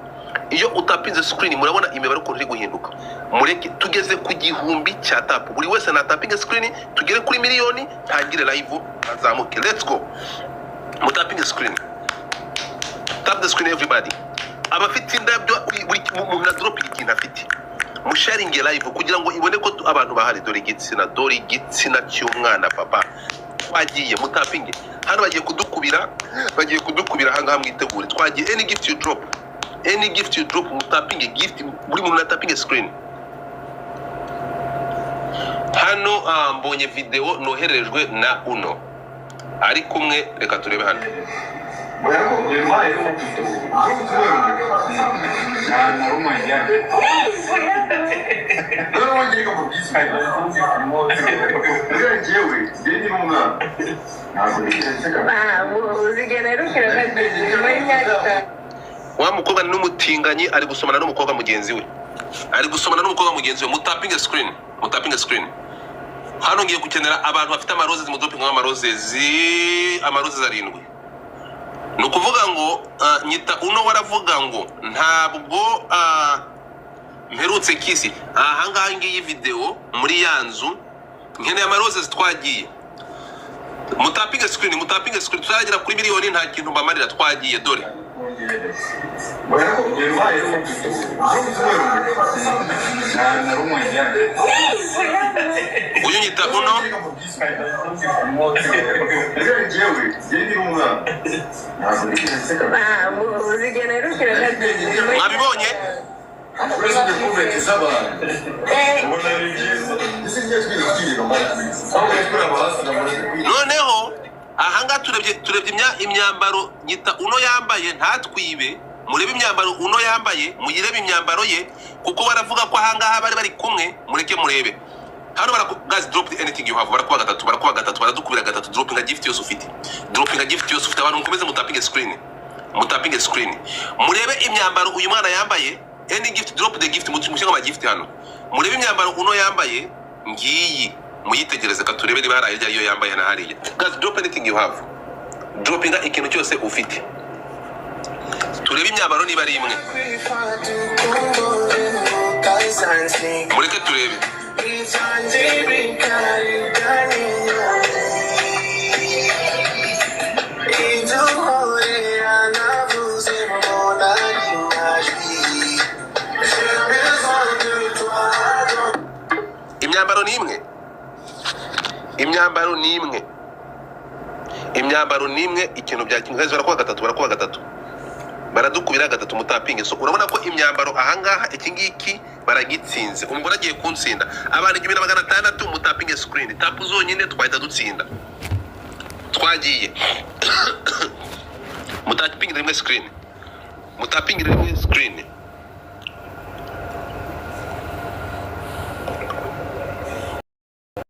Iyo utapinze screen, murabona imibare ukuntu iri guhinduka. Mureke tugeze ku 1000 cya tap. Buri wese natapinge screen tugere kuri miliyoni, ntangire live azamuke. Let's go, mutapinge screen. Tap the screen, everybody. Abafite indabyo, buri muntu na drop ikintu afite, musharinge live kugira ngo ibone ko abantu bahari. Dore igitsina, dore igitsina cy'umwana. Papa, twagiye, mutapinge. Hano bagiye kudukubira, bagiye kudukubira ahangaha, mwitegure. Twagiye. Any gift you drop, any gift you drop, mutapinge gift. Buri muntu natapinge screen. Hano mbonye video nohererejwe na uno ari kumwe, reka turebe hano. Wa mukobwa ni n'umutinganyi, ari gusomana n'umukobwa mugenzi we, ari gusomana n'umukobwa mugenzi we. Mutapinge screen, mutapinge screen. Hano ngiye gukenera abantu bafite amaroses, mudropinga amaroses, amaroses arindwi. Ni ukuvuga ngo nyita uno waravuga ngo ntabwo mperutse kiss. Ahangaha ngiyi video muri ya nzu, nkeneye amaroses. Twagiye, mutapinge screen, mutapinge screen, tuzagera kuri miliyoni, nta kintu mbamarira. Twagiye, dore. Uyu nyita uno. Mwabibonye? Noneho ahangaha turebye imyambaro nyita uno yambaye, ntatwibe. Murebe imyambaro uno yambaye, muyirebe imyambaro ye, kuko baravuga ko ahangaha bari bari kumwe. Mureke murebe hano guys, drop anything you have. Barakuba gatatu, barakuba gatatu, baradukubira gatatu. Dropinga gift yose ufite, dropinga gift yose ufite. Abantu mukomeze mutapinge screen, mutapinge screen. Murebe imyambaro uyu mwana yambaye. Any gift, drop the gift, mushyire ama gift hano. Murebe imyambaro uno yambaye, ngiyi, muyitegereze. Ka turebe niba hari ariyo yambaye na hariya. Guys, drop anything you have, dropinga ikintu cyose ufite, turebe imyambaro niba ari imwe. Mureke turebe. Imyambaro Imyambaro ni imwe, imyambaro ni imwe, imyambaro ni imwe. Ikintu bya kimwe, barakuba gatatu, barakuba gatatu, baradukubira gatatu. Mutapinge. So urabona ko imyambaro ahangaha, iki ngiki baragitsinze. Umugore agiye kuntsinda. Abantu 1600, mutapinge screen, tap zonyine twahita dutsinda. Twagiye, mutapinge rimwe screen, mutapinge rimwe screen.